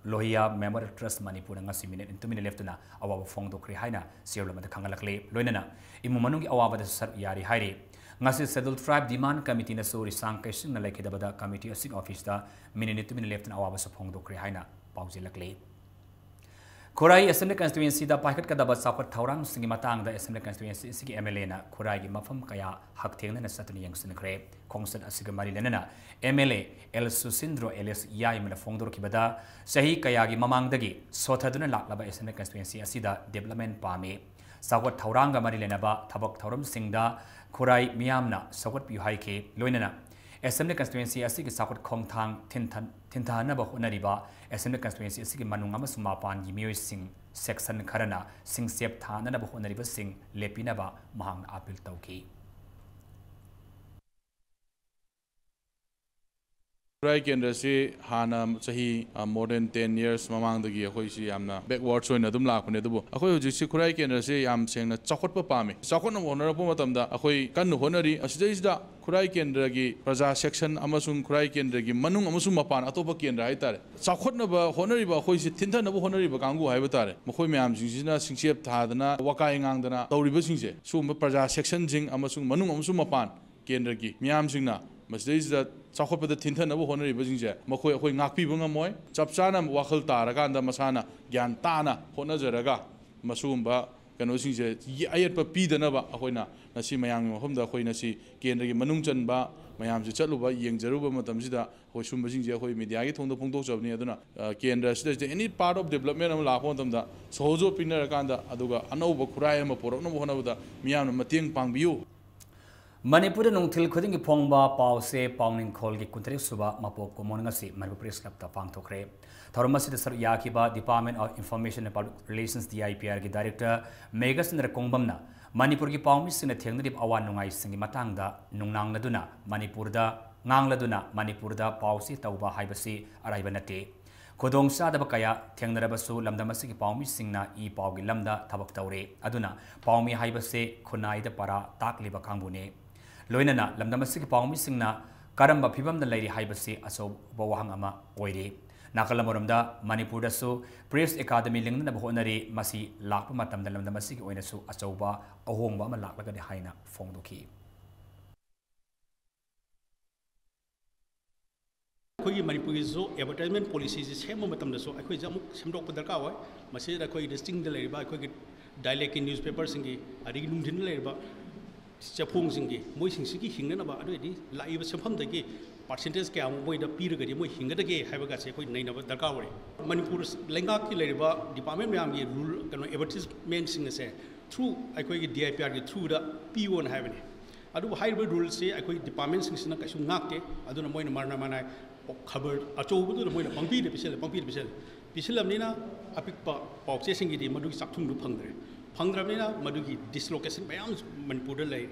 ꯂꯣꯍꯤꯌꯥ Memorial Trust ꯃꯅꯤꯄꯨꯔꯅ ꯉꯁꯤ ꯃꯤꯅꯤꯠ ꯇꯨꯃꯤꯟꯅ ꯂꯦꯞꯇꯨꯅ ꯑꯋꯥꯕ ꯐꯣꯡꯗꯣꯛꯈ꯭ꯔꯦ ꯍꯥꯏꯅ ꯆꯦꯔꯣꯜ ꯑꯃꯗ ꯈꯪꯍꯜꯂꯛꯂꯤ꯫ ꯂꯣꯏꯅꯅ ꯏꯃꯨꯡ ꯃꯅꯨꯡꯒꯤ ꯑꯋꯥꯕꯗꯁꯨ ꯁꯔꯨꯛ ꯌꯥꯔꯤ ꯍꯥꯏꯔꯤ꯫ ꯉꯁꯤ Scheduled Tribe Demand Committeeꯅꯁꯨ ꯔꯤꯁꯥꯡ ꯀꯩꯁꯤꯡꯅ ꯂꯩꯈꯤꯗꯕꯗ committee ꯑꯁꯤꯒꯤ officeꯇ ꯃꯤꯅꯤꯠ ꯇꯨꯃꯤꯟꯅ ꯂꯦꯞꯇꯨꯅ ꯑꯋꯥꯕꯁꯨ ꯐꯣꯡꯗꯣꯛꯈ꯭ꯔꯦ ꯍꯥꯏꯅ ꯄꯥꯎꯖꯦꯜꯂꯛꯂꯤ꯫ ꯈꯨꯔꯥꯏ Assembly Constituencyꯗ ꯄꯥꯏꯈꯠꯀꯗꯕ ꯆꯥꯎꯈꯠ ꯊꯧꯔꯥꯡꯁꯤꯡꯒꯤ ꯃꯇꯥꯡꯗ Assembly Constituency ꯑꯁꯤꯒꯤ M L Aꯅ ꯈꯨꯔꯥꯏꯒꯤ ꯃꯐꯝ ꯀꯌꯥ ꯍꯛꯊꯦꯡꯅꯅ ꯆꯠꯇꯨꯅ ꯌꯦꯡꯁꯤꯟꯈ꯭ꯔꯦ꯫ ꯈꯣꯡꯆꯠ ꯑꯁꯤꯒ ꯃꯔꯤ ꯂꯩꯅꯅ M L A ꯑꯦꯜ ꯁꯨꯁꯤꯟꯗ꯭ꯔꯣ ꯑꯦꯂꯤꯌꯥꯁ ꯌꯥꯏꯃꯅ ꯐꯣꯡꯗꯣꯔꯛꯈꯤꯕꯗ, ꯆꯍꯤ ꯀꯌꯥꯒꯤ ꯃꯃꯥꯡꯗꯒꯤ ꯁꯣꯊꯗꯨꯅ ꯂꯥꯛꯂꯕ Assembly Constituency ꯑꯁꯤꯗ development ꯄꯥꯝꯃꯤ꯫ ꯆꯥꯎꯈꯠ ꯊꯧꯔꯥꯡꯒ ꯃꯔꯤ ꯂꯩꯅꯕ ꯊꯕꯛ ꯊꯧꯔꯝꯁꯤꯡꯗ ꯈꯨꯔꯥꯏ ꯃꯤꯌꯥꯝꯅ ꯁꯧꯒꯠꯄꯤꯌꯨ ꯍꯥꯏꯈꯤ꯫ ꯂꯣꯏꯅꯅ Assembly Constituency ꯑꯁꯤꯒꯤ ꯆꯥꯎꯈꯠ ꯈꯣꯡꯊꯥꯡ ꯊꯤꯟꯊ-, ꯊꯤꯟꯊꯍꯟꯅꯕ ꯍꯣꯠꯅꯔꯤꯕ Assembly Constituency ꯑꯁꯤꯒꯤ ꯃꯅꯨꯡ ꯑꯃꯁꯨꯡ ꯃꯄꯥꯟꯒꯤ ꯃꯤꯑꯣꯏꯁꯤꯡ section ꯈꯔꯅ ꯁꯤꯡꯆꯦꯞ ꯊꯥꯅꯅꯕ ꯍꯣꯠꯅꯔꯤꯕꯁꯤꯡ ꯂꯦꯞꯄꯤꯅꯕ ꯃꯍꯥꯛꯅ appeal ꯇꯧꯈꯤ꯫ ꯈꯨꯔꯥꯏ ꯀꯦꯟꯗ꯭ꯔꯁꯤ ꯍꯥꯟꯅ ꯆꯍꯤ, ꯑ, more than ten years ꯃꯃꯥꯡꯗꯒꯤ ꯑꯩꯈꯣꯏꯁꯤ ꯌꯥꯝꯅ backwards ꯑꯣꯏꯅ ꯑꯗꯨꯝ ꯂꯥꯛꯄꯅꯦ꯫ ꯑꯗꯨꯕꯨ ꯑꯩꯈꯣꯏ ꯍꯧꯖꯤꯛꯁꯤ ꯈꯨꯔꯥꯏ ꯀꯦꯟꯗ꯭ꯔꯁꯤ ꯌꯥꯝ ꯁꯦꯡꯅ ꯆꯥꯎꯈꯠꯄ ꯄꯥꯝꯃꯤ꯫ ꯆꯥꯎꯈꯠꯅꯕ ꯍꯣꯠꯅꯔꯛꯄ ꯃꯇꯝꯗ ꯑꯩꯈꯣꯏ ꯀꯟꯅ ꯍꯣꯠꯅꯔꯤ꯫ ꯑꯁꯤꯗꯩꯁꯤꯗ ꯈꯨꯔꯥꯏ ꯀꯦꯟꯗ꯭ꯔꯒꯤ ꯄ꯭ꯔꯖꯥ section ꯑꯃꯁꯨꯡ ꯈꯨꯔꯥꯏ ꯀꯦꯟꯗ꯭ꯔꯒꯤ ꯃꯅꯨꯡ ꯑꯃꯁꯨꯡ ꯃꯄꯥꯟ ꯑꯇꯣꯞꯄ ꯀꯦꯟꯗ꯭ꯔ ꯍꯥꯏꯇꯥꯔꯦ, ꯆꯥꯎꯈꯠꯅꯕ ꯍꯣꯠꯅꯔꯤꯕ ꯑꯩꯈꯣꯏꯁꯤ ꯊꯤꯟꯊꯅꯕ ꯍꯣꯠꯅꯔꯤꯕ ꯀꯥꯡꯕꯨ ꯍꯥꯏꯕ ꯇꯥꯔꯦ, ꯃꯈꯣꯏ ꯃꯌꯥꯝꯁꯤꯡꯁꯤꯅ ꯁꯤꯡꯆꯦꯞ ꯊꯥꯗꯅ, ꯋꯥꯀꯥꯏ ꯉꯥꯡꯗꯅ ꯇꯧꯔꯤꯕꯁꯤꯡꯁꯦ, ꯁꯤꯒꯨꯝꯕ ꯄ꯭ꯔꯖꯥ sectionꯁꯤꯡ ꯑꯃꯁꯨꯡ ꯃꯅꯨꯡ ꯑꯃꯁꯨꯡ ꯃꯄꯥꯟ ꯀꯦꯟꯗ꯭ꯔꯒꯤ ꯃꯤꯌꯥꯝꯁꯤꯡꯅ ꯃꯁꯤꯗꯩꯁꯤꯗ ꯆꯥꯎꯈꯠꯄꯗ ꯊꯤꯟꯊꯅꯕ ꯍꯣꯠꯅꯔꯤꯕꯁꯤꯡꯁꯦ ꯃꯈꯣꯏ ꯑꯩꯈꯣꯏ ꯉꯥꯛꯄꯤꯕ ꯉꯝꯃꯣꯏ꯫ ꯆꯞ ꯆꯥꯅ ꯋꯥꯈꯜ ꯇꯥꯔꯀꯥꯟꯗ ꯃꯁꯥꯅ ꯒ꯭ꯌꯥꯟ ꯇꯥꯅ ꯍꯣꯠꯅꯖꯔꯒ ꯃꯁꯤꯒꯨꯝꯕ ꯀꯩꯅꯣꯁꯤꯡꯁꯦ ꯑꯌꯦꯠꯄ ꯄꯤꯗꯅꯕ ꯑꯩꯈꯣꯏꯅ ꯉꯁꯤ ꯃꯌꯥꯝꯒꯤ ꯃꯐꯝꯗ ꯑꯩꯈꯣꯏ ꯉꯁꯤ ꯀꯦꯟꯗ꯭ꯔꯒꯤ ꯃꯅꯨꯡ ꯆꯟꯕ ꯃꯌꯥꯝꯁꯦ ꯆꯠꯂꯨꯕ, ꯌꯦꯡꯖꯔꯨꯕ ꯃꯇꯝꯁꯤꯗ ꯑꯩꯈꯣꯏ ꯁꯨꯝꯕꯁꯤꯡꯁꯦ ꯑꯩꯈꯣꯏ ꯃꯤꯗꯤꯌꯥꯒꯤ ꯊꯣꯡꯗ ꯐꯣꯡꯗꯣꯛꯆꯕꯅꯤ꯫ ꯑꯗꯨꯅ, ꯑ, ꯀꯦꯟꯗ꯭ꯔ ꯑꯁꯤꯗ any part of development ꯑꯃ ꯂꯥꯛꯄ ꯃꯇꯝꯗ ꯁꯍꯣꯖꯣꯒ ꯄꯤꯅꯔꯀꯥꯟꯗ, ꯑꯗꯨꯒ ꯑꯅꯧꯕ ꯈꯨꯔꯥꯏ ꯑꯃ ꯄꯨꯔꯛꯅꯕ ꯍꯣꯠꯅꯕꯗ ꯃꯤꯌꯥꯝꯅ ꯃꯇꯦꯡ ꯄꯥꯡꯕꯤꯌꯨ꯫ ꯃꯅꯤꯄꯨꯔꯗ ꯅꯨꯡꯊꯤꯜ ꯈꯨꯗꯤꯡꯒꯤ ꯐꯣꯡꯕ ꯄꯥꯎꯁꯦ ꯄꯥꯎꯅꯤꯡꯈꯣꯜꯒꯤ ꯀꯨꯟꯇꯔꯦꯠ ꯁꯨꯕ ꯃꯄꯣꯛ ꯀꯨꯝꯑꯣꯟ ꯉꯁꯤ ꯃꯅꯤꯄꯨꯔ ꯄ꯭ꯔꯦꯁ ꯀ꯭ꯂꯕꯇ ꯄꯥꯡꯊꯣꯛꯈ꯭ꯔꯦ꯫ ꯊꯧꯔꯝ ꯑꯁꯤꯗ ꯁꯔꯨꯛ ꯌꯥꯈꯤꯕ Department of Information and Public Relations, D I P R ꯒꯤ ꯗꯥꯏꯔꯦꯛꯇꯔ ꯃꯦꯘꯆꯟꯗ꯭ꯔ ꯀꯣꯡꯕꯝꯅ ꯃꯅꯤꯄꯨꯔꯒꯤ ꯄꯥꯎꯃꯤꯁꯤꯡꯅ ꯊꯦꯡꯅꯔꯤꯕ ꯑꯋꯥ ꯅꯨꯡꯉꯥꯏꯁꯤꯡꯒꯤ ꯃꯇꯥꯡꯗ ꯅꯨꯡꯅꯥꯡꯂꯗꯨꯅ ꯃꯅꯤꯄꯨꯔꯗ, ꯉꯥꯡꯂꯗꯨꯅ ꯃꯅꯤꯄꯨꯔꯗ ꯄꯥꯎꯁꯤ ꯇꯧꯕ ꯍꯥꯏꯕꯁꯤ ꯑꯔꯥꯏꯕ ꯅꯠꯇꯦ꯫ ꯈꯨꯗꯣꯡꯆꯥꯗꯕ ꯀꯌꯥ ꯊꯦꯡꯅꯔꯕꯁꯨ ꯂꯝꯗꯝ ꯑꯁꯤꯒꯤ ꯄꯥꯎꯃꯤꯁꯤꯡꯅ ꯏ ꯄꯥꯎꯒꯤ ꯂꯝꯗ ꯊꯕꯛ ꯇꯧꯔꯤ꯫ ꯑꯗꯨꯅ ꯄꯥꯎꯃꯤ ꯍꯥꯏꯕꯁꯦ ꯈꯨꯟꯅꯥꯏꯗ ꯄꯔꯥ ꯇꯥꯛꯂꯤꯕ ꯀꯥꯡꯕꯨꯅꯤ꯫ ꯂꯣꯏꯅꯅ ꯂꯝꯗꯝ ꯑꯁꯤꯒꯤ ꯄꯥꯎꯃꯤꯁꯤꯡꯅ ꯀꯔꯝꯕ ꯐꯤꯕꯝꯗ ꯂꯩꯔꯤ ꯍꯥꯏꯕꯁꯤ ꯑꯆꯧꯕ ꯋꯥꯍꯪ ꯑꯃ ꯑꯣꯏꯔꯤ꯫ ꯅꯥꯀꯜ ꯑꯃꯔꯣꯝꯗ ꯃꯅꯤꯄꯨꯔꯗꯁꯨ ꯄ꯭ꯔꯦꯁ ꯑꯦꯀꯥꯗꯃꯤ ꯂꯤꯡꯅꯅꯕ ꯍꯣꯠꯅꯔꯤ꯫ ꯃꯁꯤ ꯂꯥꯛꯄ ꯃꯇꯝꯗ ꯂꯝꯗꯝ ꯑꯁꯤꯒꯤ ꯑꯣꯏꯅꯁꯨ ꯑꯆꯧꯕ ꯑꯍꯣꯡꯕ ꯑꯃ ꯂꯥꯛꯂꯒꯅꯤ ꯍꯥꯏꯅ ꯐꯣꯡꯗꯣꯛꯈꯤ꯫ ꯑꯩꯈꯣꯏꯒꯤ ꯃꯅꯤꯄꯨꯔꯒꯤꯁꯨ ꯑꯦꯗꯚꯔꯇꯥꯏꯖꯃꯦꯟ ꯄꯣꯂꯤꯁꯤꯁꯦ ꯁꯦꯝꯕ ꯃꯇꯝꯗꯁꯨ ꯑꯩꯈꯣꯏꯁꯦ ꯑꯃꯨꯛ ꯁꯦꯝꯗꯣꯛꯄ ꯗꯔꯀꯥꯔ ꯑꯣꯏ꯫ ꯃꯁꯤꯗ ꯑꯩꯈꯣꯏꯒꯤ ꯆꯤꯡꯗ ꯂꯩꯔꯤꯕ ꯑꯩꯈꯣꯏꯒꯤ ꯗꯥꯏꯂꯦꯛꯀꯤ ꯅ꯭ꯌꯨꯁꯄꯦꯄꯔꯁꯤꯡꯒꯤ, ꯑꯗꯒꯤ ꯅꯨꯡꯊꯤꯟꯗ ꯂꯩꯔꯤꯕ ꯆꯦꯐꯣꯡꯁꯤꯡꯒꯤ, ꯃꯣꯏꯁꯤꯡꯁꯤꯒꯤ ꯍꯤꯡꯅꯅꯕ, ꯑꯗꯨ ꯑꯣꯏꯔꯗꯤ ꯂꯥꯛꯏꯕ ꯁꯦꯟꯐꯝꯗꯒꯤ ꯄꯥꯔꯁꯦꯟꯇꯦꯖ ꯀꯌꯥꯃꯨꯛ ꯃꯣꯏꯗ ꯄꯤꯔꯒꯗꯤ ꯃꯣꯏ ꯍꯤꯡꯒꯗꯒꯦ ꯍꯥꯏꯕꯒꯁꯦ ꯑꯩꯈꯣꯏ ꯅꯩꯅꯕ ꯗꯔꯀꯥꯔ ꯑꯣꯏꯔꯦ꯫ ꯃꯅꯤꯄꯨꯔ ꯂꯩꯉꯥꯛꯀꯤ ꯂꯩꯔꯤꯕ ꯗꯤꯄꯥꯔꯠꯃꯦꯟ ꯃꯌꯥꯝꯒꯤ ꯔꯨꯜ, ꯀꯩꯅꯣ, ꯑꯦꯗꯚꯔꯇꯤꯁꯃꯦꯟꯁꯤꯡ ꯑꯁꯦ ꯊ꯭ꯔꯨ ꯑꯩꯈꯣꯏꯒꯤ ꯗꯤ ꯑꯥꯏ ꯄꯤ ꯑꯥꯔꯒꯤ ꯊ꯭ꯔꯨꯗ ꯄꯤꯌꯣꯅ ꯍꯥꯏꯕꯅꯤ꯫ ꯑꯗꯨꯕꯨ ꯍꯥꯏꯔꯤꯕ ꯔꯨꯜꯁꯤ ꯑꯩꯈꯣꯏ ꯗꯤꯄꯥꯔꯠꯃꯦꯟꯁꯤꯡꯁꯤꯅ ꯀꯩꯁꯨ ꯉꯥꯛꯇꯦ꯫ ꯑꯗꯨꯅ ꯃꯣꯏꯅ ꯃꯔꯅ ꯃꯅꯥꯏ ꯈꯕꯔ ꯑꯆꯧꯕꯗꯨꯅ ꯃꯣꯏꯅ ꯄꯪꯄꯤꯗ ꯄꯤꯁꯤꯜꯂꯦ, ꯄꯪꯄꯤꯗ ꯄꯤꯁꯤꯜꯂꯦ꯫ ꯄꯤꯁꯤꯜꯂꯕꯅꯤꯅ ꯑꯄꯤꯛꯄ ꯄꯥꯎꯆꯦꯁꯤꯡꯒꯤꯗꯤ ꯃꯗꯨꯒꯤ ꯆꯥꯛꯊꯨꯡꯗꯨ ꯐꯪꯗ꯭ꯔꯦ꯫ ꯐꯪꯗ꯭ꯔꯕꯅꯤꯅ ꯃꯗꯨꯒꯤ ꯗꯤꯁꯂꯣꯀꯦꯁꯟ ꯃꯌꯥꯝ ꯃꯅꯤꯄꯨꯔꯗ ꯂꯩ꯫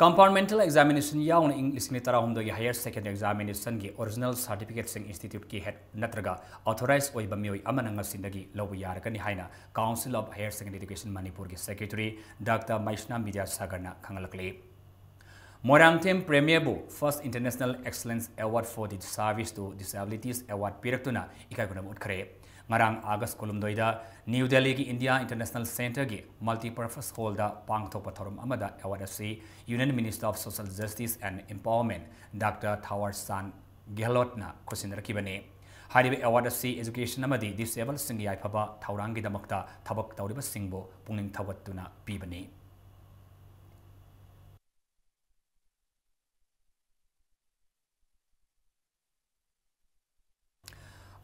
Compartmental examination ꯌꯥꯎꯅ ꯏꯪ ꯂꯤꯁꯤꯡ ꯑꯅꯤ ꯇꯔꯥꯍꯨꯝꯗꯣꯏꯒꯤ higher secondary examinationꯒꯤ original certificateꯁꯤꯡ instituteꯀꯤ head ꯅꯠꯇ꯭ꯔꯒ authorized ꯑꯣꯏꯕ ꯃꯤꯑꯣꯏ ꯑꯃꯅ ꯉꯁꯤꯗꯒꯤ ꯂꯧꯕ ꯌꯥꯔꯒꯅꯤ ꯍꯥꯏꯅ Council of Higher Secondary Education ꯃꯅꯤꯄꯨꯔꯒꯤ secretary Doctor Meisnam ꯕꯤꯗ꯭ꯌꯥꯁꯥꯒꯔꯅ ꯈꯪꯍꯜꯂꯛꯂꯤ꯫ Moirangthem ꯄ꯭ꯔꯦꯃꯤꯌꯔꯕꯨ First International Excellence Award for the Service to Disabilities Award ꯄꯤꯔꯛꯇꯨꯅ ꯏꯀꯥꯏ ꯈꯨꯝꯅꯕ ꯎꯠꯈ꯭ꯔꯦ꯫ ꯉꯔꯥꯡ ꯑꯥꯒꯁ ꯀꯨꯟꯍꯨꯝꯗꯣꯏꯗ ꯅ꯭ꯌꯨ ꯗꯦꯜꯂꯤꯒꯤ India International Centreꯒꯤ multipurpose hallꯗ ꯄꯥꯡꯊꯣꯛꯄ ꯊꯧꯔꯝ ꯑꯃꯗ award ꯑꯁꯤ Union Minister of Social Justice and Empowerment Doctor ꯊꯥꯋꯔ ꯆꯥꯟ ꯒꯦꯍꯂꯣꯠꯅ ꯈꯨꯠꯁꯤꯟꯅꯔꯛꯈꯤꯕꯅꯤ꯫ ꯍꯥꯏꯔꯤꯕ ꯑꯦꯋꯥꯔꯗ ꯑꯁꯤ ꯑꯦꯖꯨꯀꯦꯁꯟ ꯑꯃꯗꯤ ꯗꯤꯁꯑꯦꯕꯜꯁꯤꯡꯒꯤ ꯌꯥꯏꯐꯕ ꯊꯧꯔꯥꯡꯒꯤꯗꯃꯛꯇ ꯊꯕꯛ ꯇꯧꯔꯤꯕꯁꯤꯡꯕꯨ ꯄꯨꯛꯅꯤꯡ ꯊꯧꯒꯠꯇꯨꯅ ꯄꯤꯕꯅꯤ꯫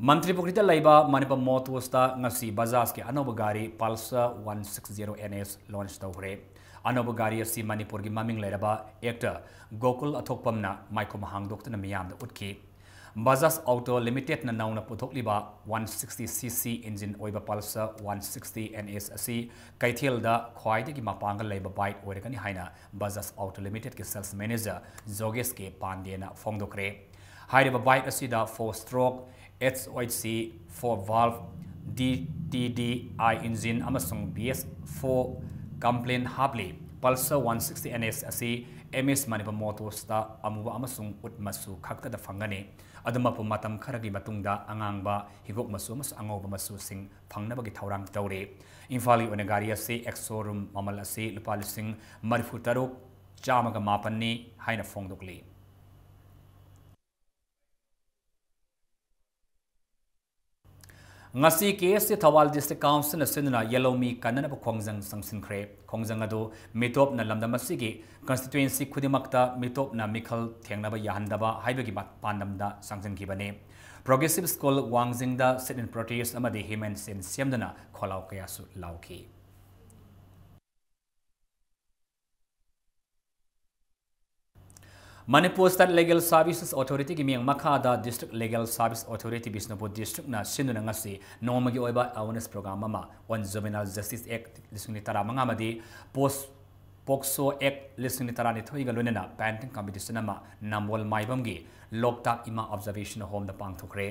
ꯃꯟꯇ꯭ꯔꯤ ꯄꯨꯈ꯭ꯔꯤꯗ ꯂꯩꯕ ꯃꯅꯤꯄꯨꯔ ꯃꯣꯇꯣꯔꯁꯇ ꯉꯁꯤ ꯕꯖꯥꯖꯀꯤ ꯑꯅꯧꯕ ꯒꯥꯔꯤ Pulsar one six zero N S launch ꯇꯧꯈ꯭ꯔꯦ꯫ ꯑꯅꯧꯕ ꯒꯥꯔꯤ ꯑꯁꯤ ꯃꯅꯤꯄꯨꯔꯒꯤ ꯃꯃꯤꯡ ꯂꯩꯔꯕ actor ꯒꯣꯀꯨꯜ ꯑꯊꯣꯛꯄꯝꯅ ꯃꯥꯏꯈꯨꯝ ꯍꯥꯡꯗꯣꯛꯇꯨꯅ ꯃꯤꯌꯥꯝꯗ ꯎꯠꯈꯤ꯫ ꯕꯖꯥꯖ ꯑꯣꯇꯣ ꯂꯤꯃꯤꯇꯦꯗꯅ ꯅꯧꯅ ꯄꯨꯊꯣꯛꯂꯤꯕ one sixty C C engine ꯑꯣꯏꯕ Pulsar one sixty N S ꯑꯁꯤ ꯀꯩꯊꯦꯜꯗ ꯈ꯭ꯋꯥꯏꯗꯒꯤ ꯃꯄꯥꯡꯒꯜ ꯂꯩꯕ bike ꯑꯣꯏꯔꯒꯅꯤ ꯍꯥꯏꯅ ꯕꯖꯥꯖ ꯑꯣꯇꯣ ꯂꯤꯃꯤꯇꯦꯗꯀꯤ sales manager ꯖꯣꯒꯦꯁ ꯀꯦ ꯄꯥꯟꯗꯦꯅ ꯐꯣꯡꯗꯣꯛꯈ꯭ꯔꯦ꯫ ꯍꯥꯏꯔꯤꯕ bike ꯑꯁꯤꯗ four stroke, H O H C, four valve, D T D I engine ꯑꯃꯁꯨꯡ B S four compliant happily. Pulsar one sixty N S ꯑꯁꯤ M S ꯃꯅꯤꯄꯨꯔ ꯃꯣꯇꯣꯔꯁꯇ ꯑꯃꯨꯕ ꯑꯃꯁꯨꯡ ꯎꯠ ꯃꯆꯨ ꯈꯛꯇꯗ ꯐꯪꯒꯅꯤ꯫ ꯑꯗꯨꯃꯛꯄꯨ ꯃꯇꯝ ꯈꯔꯒꯤ ꯃꯇꯨꯡꯗ ꯑꯉꯥꯡꯕ, ꯍꯤꯒꯣꯛ ꯃꯆꯨ ꯑꯃꯁꯨꯡ ꯑꯉꯧꯕ ꯃꯆꯨꯁꯤꯡ ꯐꯪꯅꯕꯒꯤ ꯊꯧꯔꯥꯡ ꯇꯧꯔꯤ꯫ ꯏꯝꯐꯥꯜꯒꯤ ꯑꯣꯏꯅ ꯒꯥꯔꯤ ꯑꯁꯤ ex showroom ꯃꯃꯜ ꯑꯁꯤ ꯂꯨꯄꯥ ꯂꯤꯁꯤꯡ ꯃꯔꯤꯐꯨ ꯇꯔꯨꯛ ꯆꯥꯝꯃꯒ ꯃꯥꯄꯟꯅꯤ ꯍꯥꯏꯅ ꯐꯣꯡꯗꯣꯛꯂꯤ꯫ ꯉꯁꯤ K S A Thoubal District Councilꯅ ꯁꯤꯟꯗꯨꯅ ꯌꯦꯜꯍꯧꯃꯤ ꯀꯟꯅꯅꯕ ꯈꯣꯡꯖꯪ ꯆꯪꯁꯤꯟꯈ꯭ꯔꯦ꯫ ꯈꯣꯡꯖꯪ ꯑꯗꯨ ꯃꯤꯇꯣꯞꯅ ꯂꯝꯗꯝ ꯑꯁꯤꯒꯤ constituency ꯈꯨꯗꯤꯡꯃꯛꯇ ꯃꯤꯇꯣꯞꯅ ꯃꯤꯈꯜ ꯊꯦꯡꯅꯕ ꯌꯥꯍꯟꯗꯕ ꯍꯥꯏꯕꯒꯤ ꯃ-, ꯄꯥꯟꯗꯝꯗ ꯆꯪꯁꯤꯟꯈꯤꯕꯅꯤ꯫ Progressive School ꯋꯥꯡꯖꯤꯡꯗ sit-in protest ꯑꯃꯗꯤ hymn stand ꯁꯦꯝꯗꯨꯅ ꯈꯣꯜꯂꯥꯎ ꯀꯌꯥꯁꯨ ꯂꯥꯎꯈꯤ꯫ ꯃꯅꯤꯄꯨꯔ State Legal Services Authorityꯒꯤ ꯃꯤꯠꯌꯦꯡ ꯃꯈꯥꯗ District Legal Service Authority Bishnupur Districtꯅ ꯁꯤꯟꯗꯨꯅ ꯉꯁꯤ ꯅꯣꯡꯃꯒꯤ ꯑꯣꯏꯕ awareness program ꯑꯃ on Juvenile Justice Act ꯂꯤꯁꯤꯡ ꯑꯅꯤ ꯇꯔꯥꯃꯉꯥ ꯑꯃꯗꯤ ꯄꯣꯁ-, POCSO Act ꯂꯤꯁꯤꯡ ꯑꯅꯤ ꯇꯔꯥꯅꯤꯊꯣꯏꯒ ꯂꯣꯏꯅꯅ painting competition ꯑꯃ ꯅꯝꯕꯣꯜ ꯃꯥꯏꯕꯝꯒꯤ ꯂꯣꯛꯇꯥꯛ ꯏꯃꯥ Observation Homeꯗ ꯄꯥꯡꯊꯣꯛꯈ꯭ꯔꯦ꯫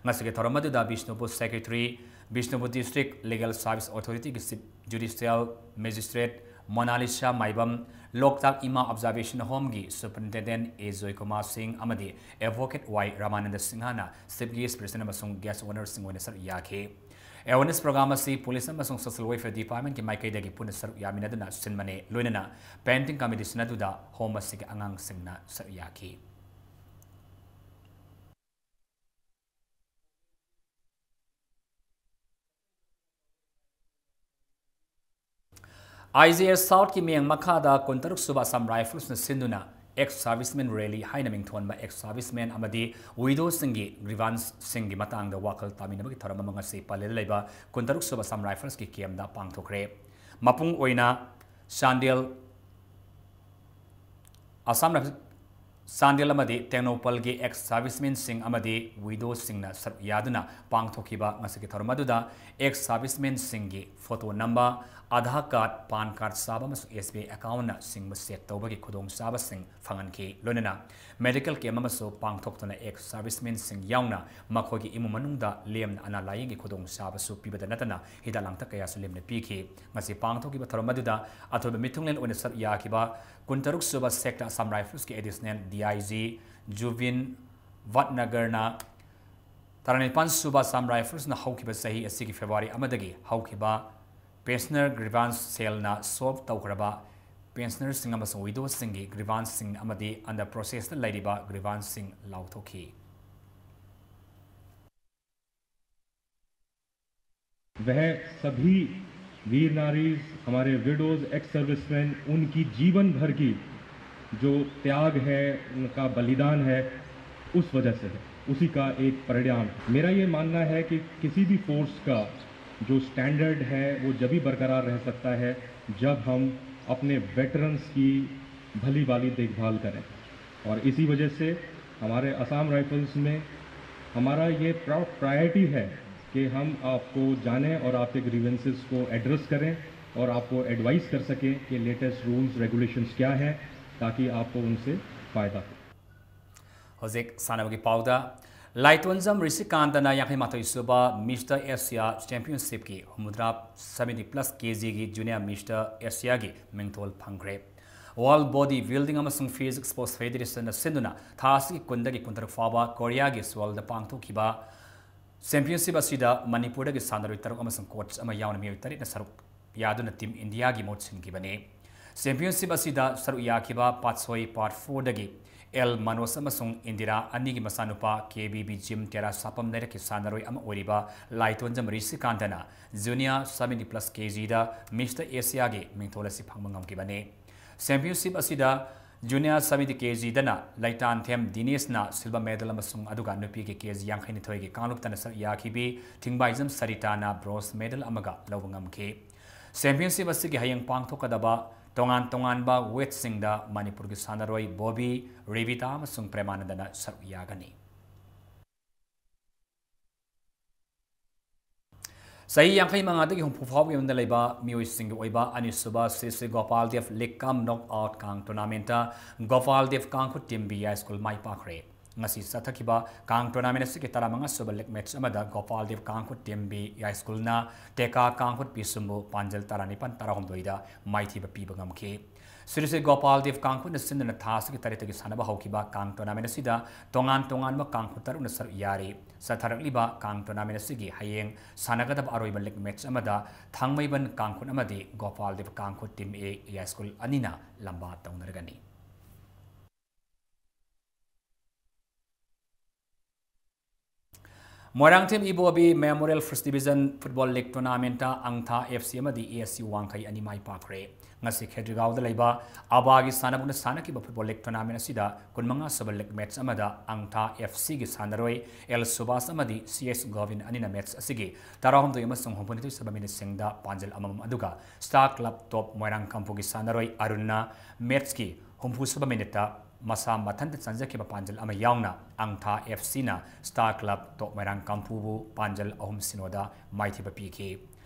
ꯉꯁꯤꯒꯤ ꯊꯧꯔꯝ ꯑꯗꯨꯗ Bishnupur Secretary, Bishnupur District Legal Service Authorityꯒꯤ Chief Judicial Magistrate Monalisa Maibam, Loktak ꯏꯃꯥ Observation Homeꯒꯤ Superintendent ꯑꯦ ꯖꯣꯏꯀꯨꯃꯥꯔ ꯁꯤꯡ ꯑꯃꯗꯤ Advocate ꯋꯥꯏ ꯔꯥꯃꯥꯅꯟꯗ ꯁꯤꯡꯍꯅ Chief Guest President ꯑꯃꯁꯨꯡ Guest of Honourꯁꯤꯡ ꯑꯣꯏꯅ ꯁꯔꯨꯛ ꯌꯥꯈꯤ꯫ Awareness program ꯑꯁꯤ Police ꯑꯃꯁꯨꯡ Social Welfare Departmentꯀꯤ ꯃꯥꯏꯀꯩꯗꯒꯤ ꯄꯨꯟꯅ ꯁꯔꯨꯛ ꯌꯥꯃꯤꯟꯅꯗꯨꯅ ꯁꯤꯟꯕꯅꯤ꯫ ꯂꯣꯏꯅꯅ painting competition ꯑꯗꯨꯗ home ꯑꯁꯤꯒꯤ ꯑꯉꯥꯡꯁꯤꯡꯅ ꯁꯔꯨꯛ ꯌꯥꯈꯤ꯫ ꯑꯥꯏ ꯖꯤ ꯑꯦꯁ ꯁꯥꯎꯠꯀꯤ ꯃꯤꯠꯌꯦꯡ ꯃꯈꯥꯗ ꯀꯨꯟꯇꯔꯨꯛ ꯁꯨꯕ ꯑꯁꯥꯝ ꯔꯥꯏꯐꯜꯁꯅ ꯁꯤꯟꯗꯨꯅ ex serviceman rally ꯍꯥꯏꯅ ꯃꯤꯡꯊꯣꯟꯕ ex serviceman ꯑꯃꯗꯤ widowꯁꯤꯡꯒꯤ grievanceꯁꯤꯡꯒꯤ ꯃꯇꯥꯡꯗ ꯋꯥꯈꯜ ꯇꯥꯃꯤꯟꯅꯕꯒꯤ ꯊꯧꯔꯝ ꯑꯃ ꯉꯁꯤ ꯄꯂꯦꯜꯗ ꯂꯩꯕ ꯀꯨꯟꯇꯔꯨꯛ ꯁꯨꯕ ꯑꯁꯥꯝ ꯔꯥꯏꯐꯜꯁꯀꯤ ꯀꯦꯝꯗ ꯄꯥꯡꯊꯣꯛꯈ꯭ꯔꯦ꯫ ꯃꯄꯨꯡ ꯑꯣꯏꯅ ꯆꯥꯟꯗꯦꯜ ꯑꯁꯥꯝ ꯔꯥꯏꯐꯜ ꯆꯥꯟꯗꯦꯜ ꯑꯃꯗꯤ ꯇꯦꯡꯅꯧꯄꯜꯒꯤ ex servicemanꯁꯤꯡ ꯑꯃꯗꯤ widowꯁꯤꯡꯅ ꯁꯔꯨꯛ ꯌꯥꯗꯨꯅ ꯄꯥꯡꯊꯣꯛꯈꯤꯕ ꯉꯁꯤꯒꯤ ꯊꯧꯔꯝ ꯑꯗꯨꯗ ex servicemanꯁꯤꯡꯒꯤ photo ꯅꯝꯕ, ꯑꯙꯥꯔ ꯀꯥꯔꯗ, ꯄꯥꯟ ꯀꯥꯔꯗ ꯆꯥꯕ ꯑꯃꯁꯨꯡ ꯑꯦꯁ ꯕꯤ ꯑꯥꯏ ꯑꯦꯀꯥꯎꯟꯅꯆꯤꯡꯕ ꯆꯦꯛ ꯇꯧꯕꯒꯤ ꯈꯨꯗꯣꯡꯆꯥꯕꯁꯤꯡ ꯐꯪꯍꯟꯈꯤ꯫ ꯂꯣꯏꯅꯅ medical camp ꯑꯃꯁꯨ ꯄꯥꯡꯊꯣꯛꯇꯨꯅ ex servicemanꯁꯤꯡ ꯌꯥꯎꯅ ꯃꯈꯣꯏꯒꯤ ꯏꯃꯨꯡ ꯃꯅꯨꯡꯗ ꯂꯦꯝꯅ ꯑꯅꯥ ꯂꯥꯌꯦꯡꯒꯤ ꯈꯨꯗꯣꯡꯆꯥꯕꯁꯨ ꯄꯤꯕꯗ ꯅꯠꯇꯅ ꯍꯤꯗꯥꯛ ꯂꯥꯡꯊꯛ ꯀꯌꯥꯁꯨ ꯂꯦꯝꯅ ꯄꯤꯈꯤ꯫ ꯉꯁꯤ ꯄꯥꯡꯊꯣꯛꯈꯤꯕ ꯊꯧꯔꯝ ꯑꯗꯨꯗ ꯑꯊꯣꯏꯕ ꯃꯤꯊꯨꯡꯂꯦꯟ ꯑꯣꯏꯅ ꯁꯔꯨꯛ ꯌꯥꯈꯤꯕ ꯀꯨꯟꯇꯔꯨꯛ ꯁꯨꯕ sector Assam Riflesꯀꯤ additional D I G Juvin Bhatnagarꯅ ꯇꯔꯥꯅꯤꯄꯥꯟ ꯁꯨꯕ Assam Riflesꯅ ꯍꯧꯈꯤꯕ ꯆꯍꯤ ꯑꯁꯤꯒꯤ February ꯑꯃꯗꯒꯤ ꯍꯧꯈꯤꯕ pensioner grievance cellꯅ solve ꯇꯧꯈ꯭ꯔꯕ pensionerꯁꯤꯡ ꯑꯃꯁꯨꯡ widowꯁꯤꯡꯒꯤ grievanceꯁꯤꯡ ꯑꯃꯗꯤ under processꯇ ꯂꯩꯔꯤꯕ grievanceꯁꯤꯡ ꯂꯥꯎꯊꯣꯛꯈꯤ꯫ वह सभी वीर नारीज, हमारे विडोज, एक्स सर्विसमैन, उनकी जीवन भर की जो त्याग है, उनका बलिदान है, उस वजह से है, उसी का एक परिणाम। मेरा ये मानना है कि किसी भी फोर्स का जो स्टैंडर्ड है वो जब ही बरकरार रह सकता है जब हम अपने वेटरन्स की भली भाली देखभाल करें। और इसी वजह से हमारे असम राइफल्स में हमारा ये प्राउड प्रायोरिटी है कि हम आपको जानें और आपके ग्रीवेंसेस को एड्रेस करें और आपको एडवाइस कर सकें कि लेटेस्ट रूल्स रेगुलेशंस क्या हैं, ताकि आपको उनसे फ़ायदा हो। ꯍꯧꯖꯤꯛ ꯁꯥꯟꯅꯕꯒꯤ ꯄꯥꯎꯗ, ꯂꯥꯏꯇꯣꯟꯖꯝ ꯔꯤꯁꯤꯀꯥꯟꯇꯅ ꯌꯥꯡꯈꯩ ꯃꯥꯊꯣꯏ ꯁꯨꯕ Mister Asia Championshipꯀꯤ ꯍꯨꯝꯐꯨꯇꯔꯥ seventy plus kgꯒꯤ Junior Mister Asiaꯒꯤ ꯃꯤꯡꯊꯣꯜ ꯐꯪꯈ꯭ꯔꯦ꯫ World Body Building ꯑꯃꯁꯨꯡ Physique Sports Federationꯅ ꯁꯤꯟꯗꯨꯅ ꯊꯥ ꯑꯁꯤꯒꯤ ꯀꯨꯟꯗꯒꯤ ꯀꯨꯟꯇꯔꯨꯛ ꯐꯥꯎꯕ ꯀꯣꯔꯤꯌꯥꯒꯤ ꯁꯣꯜꯗ ꯄꯥꯡꯊꯣꯛꯈꯤꯕ championship ꯑꯁꯤꯗ ꯃꯅꯤꯄꯨꯔꯗꯒꯤ ꯁꯥꯟꯅꯔꯣꯏ ꯇꯔꯨꯛ ꯑꯃꯁꯨꯡ coach ꯑꯃ ꯌꯥꯎꯅ ꯃꯤꯑꯣꯏ ꯇꯔꯦꯠꯅ ꯁꯔꯨꯛ ꯌꯥꯗꯨꯅ Team Indiaꯒꯤ ꯃꯍꯨꯠ ꯁꯤꯟꯈꯤꯕꯅꯤ꯫ Championship ꯑꯁꯤꯗ ꯁꯔꯨꯛ ꯌꯥꯈꯤꯕ ꯄꯥꯠꯁꯣꯏ Part fourꯗꯒꯤ ꯑꯦꯜ ꯃꯅꯣꯖ ꯑꯃꯁꯨꯡ ꯏꯟꯗꯤꯔꯥ ꯑꯅꯤꯒꯤ ꯃꯆꯥꯅꯨꯄꯥ ꯀꯦ ꯕꯤ ꯕꯤ ꯖꯤꯝ ꯇꯦꯔꯥ ꯁꯥꯄꯝ ꯂꯩꯔꯛꯀꯤ ꯁꯥꯟꯅꯔꯣꯏ ꯑꯃ ꯑꯣꯏꯔꯤꯕ ꯂꯥꯏꯇꯣꯟꯖꯝ ꯔꯤꯁꯤꯀꯥꯟꯇꯅ Junior seventy plus ꯀꯦ ꯖꯤꯗ Mister Asiaꯒꯤ ꯃꯤꯡꯊꯣꯜ ꯑꯁꯤ ꯐꯪꯕ ꯉꯝꯈꯤꯕꯅꯤ꯫ Championship ꯑꯁꯤꯗ Junior seventy ꯀꯦ ꯖꯤꯗꯅ ꯂꯩꯇꯥꯟꯊꯦꯝ ꯗꯤꯅꯦꯁꯅ silver medal ꯑꯃꯁꯨꯡ ꯑꯗꯨꯒ ꯅꯨꯄꯤꯒꯤ ꯀꯦ ꯖꯤ ꯌꯥꯡꯈꯩꯅꯤꯊꯣꯏꯒꯤ ꯀꯥꯡꯂꯨꯞꯇꯅ ꯁꯔꯨꯛ ꯌꯥꯈꯤꯕꯤ ꯊꯤꯡꯕꯥꯏꯖꯝ ꯁꯔꯤꯇꯥꯅ bronze medal ꯑꯃꯒ ꯂꯧꯕ ꯉꯝꯈꯤ꯫ Championship ꯑꯁꯤꯒꯤ ꯍꯌꯦꯡ ꯄꯥꯡꯊꯣꯛꯀꯗꯕ ꯇꯣꯉꯥꯟ ꯇꯣꯉꯥꯟꯕ weightꯁꯤꯡꯗ ꯃꯅꯤꯄꯨꯔꯒꯤ ꯁꯥꯟꯅꯔꯣꯏ ꯕꯣꯕꯤ, ꯔꯦꯕꯤꯇꯥ ꯑꯃꯁꯨꯡ ꯄ꯭ꯔꯦꯃꯥꯅꯟꯗꯅ ꯁꯔꯨꯛ ꯌꯥꯒꯅꯤ꯫ ꯆꯍꯤ ꯌꯥꯡꯈꯩ ꯃꯉꯥꯗꯒꯤ ꯍꯨꯝꯐꯨ ꯐꯥꯎꯕꯒꯤ ꯃꯅꯨꯡꯗ ꯂꯩꯕ ꯃꯤꯑꯣꯏꯁꯤꯡꯒꯤ ꯑꯣꯏꯕ ꯑꯅꯤꯁꯨꯕ ꯁ꯭ꯔꯤ ꯁ꯭ꯔꯤ ꯒꯣꯄꯥꯜ ꯗꯦꯕ ꯂꯤꯛ ꯀꯝ ꯅꯣꯛ ꯑꯥꯎꯠ ꯀꯥꯡ tournamentꯇ ꯒꯣꯄꯥꯜ ꯗꯦꯕ ꯀꯥꯡꯈꯨꯠ team B ꯌꯥꯏꯁ꯭ꯀꯨꯜ ꯃꯥꯏ ꯄꯥꯛꯈ꯭ꯔꯦ꯫ ꯉꯁꯤ ꯆꯠꯊꯈꯤꯕ ꯀꯥꯡ tournamentꯁꯤꯒꯤ ꯇꯔꯥꯃꯉꯥ ꯁꯨꯕ league match ꯑꯃꯗ ꯒꯣꯄꯥꯜ ꯗꯦꯕ ꯀꯥꯡꯈꯨꯠ team B ꯌꯥꯏꯁ꯭ꯀꯨꯜꯅ ꯇꯦꯀꯥ ꯀꯥꯡꯈꯨꯠ ꯄꯤꯁꯨꯝꯕꯨ ꯄꯥꯟꯖꯜ ꯇꯔꯥꯅꯤꯄꯥꯟ ꯇꯔꯥꯍꯨꯝꯗꯣꯏꯗ ꯃꯥꯏꯊꯤꯕ ꯄꯤꯕ ꯉꯝꯈꯤ꯫ ꯁ꯭ꯔꯤ ꯁ꯭ꯔꯤ ꯒꯣꯄꯥꯜ ꯗꯦꯕ ꯀꯥꯡꯈꯨꯠꯅ ꯁꯤꯟꯗꯨꯅ ꯊꯥ ꯑꯁꯤꯒꯤ ꯇꯔꯦꯠꯇꯒꯤ ꯁꯥꯟꯅꯕ ꯍꯧꯈꯤꯕ ꯀꯥꯡ tournament ꯑꯁꯤꯗ ꯇꯣꯉꯥꯟ ꯇꯣꯉꯥꯟꯕ ꯀꯥꯡꯈꯨꯠ ꯇꯔꯨꯛꯅ ꯁꯔꯨꯛ ꯌꯥꯔꯤ꯫ ꯆꯠꯊꯔꯛꯂꯤꯕ ꯀꯥꯡ tournament ꯑꯁꯤꯒꯤ ꯍꯌꯦꯡ ꯁꯥꯟꯅꯒꯗꯕ ꯑꯔꯣꯏꯕ league match ꯑꯃꯗ ꯊꯥꯡꯃꯩꯕꯟ ꯀꯥꯡꯈꯨꯠ ꯑꯃꯗꯤ ꯒꯣꯄꯥꯜ ꯗꯦꯕ ꯀꯥꯡꯈꯨꯠ team A ꯌꯥꯏꯁ꯭ꯀꯨꯜ ꯑꯅꯤꯅ ꯂꯝꯕꯥ ꯇꯧꯅꯔꯒꯅꯤ꯫ ꯃꯣꯏꯔꯥꯡꯊꯦꯝ ꯏꯕꯣꯕꯤ Memorial First Division Football League tournamentꯇ ꯑꯪꯊꯥ F C ꯑꯃꯗꯤ A S C ꯋꯥꯡꯈꯩ ꯑꯅꯤ ꯃꯥꯏ ꯄꯥꯛꯈ꯭ꯔꯦ꯫ ꯉꯁꯤ ꯈꯦꯇ꯭ꯔꯤꯒꯥꯎꯗ ꯂꯩꯕ ꯑꯕꯥꯒꯤ ꯁꯥꯟꯅꯕꯨꯡꯗ ꯁꯥꯟꯅꯈꯤꯕ football league tournament ꯑꯁꯤꯗ ꯀꯨꯟꯃꯉꯥ ꯁꯨꯕ league match ꯑꯃꯗ ꯑꯪꯊꯥ F Cꯒꯤ ꯁꯥꯟꯅꯔꯣꯏ ꯑꯦꯜ ꯁꯨꯕꯥꯁ ꯑꯃꯗꯤ ꯁꯤ ꯑꯦꯁ ꯒꯣꯕꯤꯟ ꯑꯅꯤꯅ match ꯑꯁꯤꯒꯤ ꯇꯔꯥꯍꯨꯝꯗꯣꯏ ꯑꯃꯁꯨꯡ ꯍꯨꯝꯐꯨꯅꯤꯊꯣꯏ ꯁꯨꯕ minuteꯁꯤꯡꯗ ꯄꯥꯟꯖꯜ ꯑꯃꯃꯝ, ꯑꯗꯨꯒ Star Club Top ꯃꯣꯏꯔꯥꯡ ꯀꯝꯄꯨꯒꯤ ꯁꯥꯟꯅꯔꯣꯏ ꯑꯔꯨꯟꯅ matchꯀꯤ ꯍꯨꯝꯐꯨ ꯁꯨꯕ minuteꯇ ꯃꯁꯥ ꯃꯊꯟꯇ ꯆꯟꯖꯈꯤꯕ ꯄꯥꯟꯖꯜ ꯑꯃ ꯌꯥꯎꯅ ꯑꯪꯊꯥ F Cꯅ Star Club Top ꯃꯣꯏꯔꯥꯡ ꯀꯝꯄꯨꯕꯨ ꯄꯥꯟꯖꯜ ꯑꯍꯨꯝ ꯁꯤꯅꯣꯗ ꯃꯥꯏꯊꯤꯕ ꯄꯤꯈꯤ꯫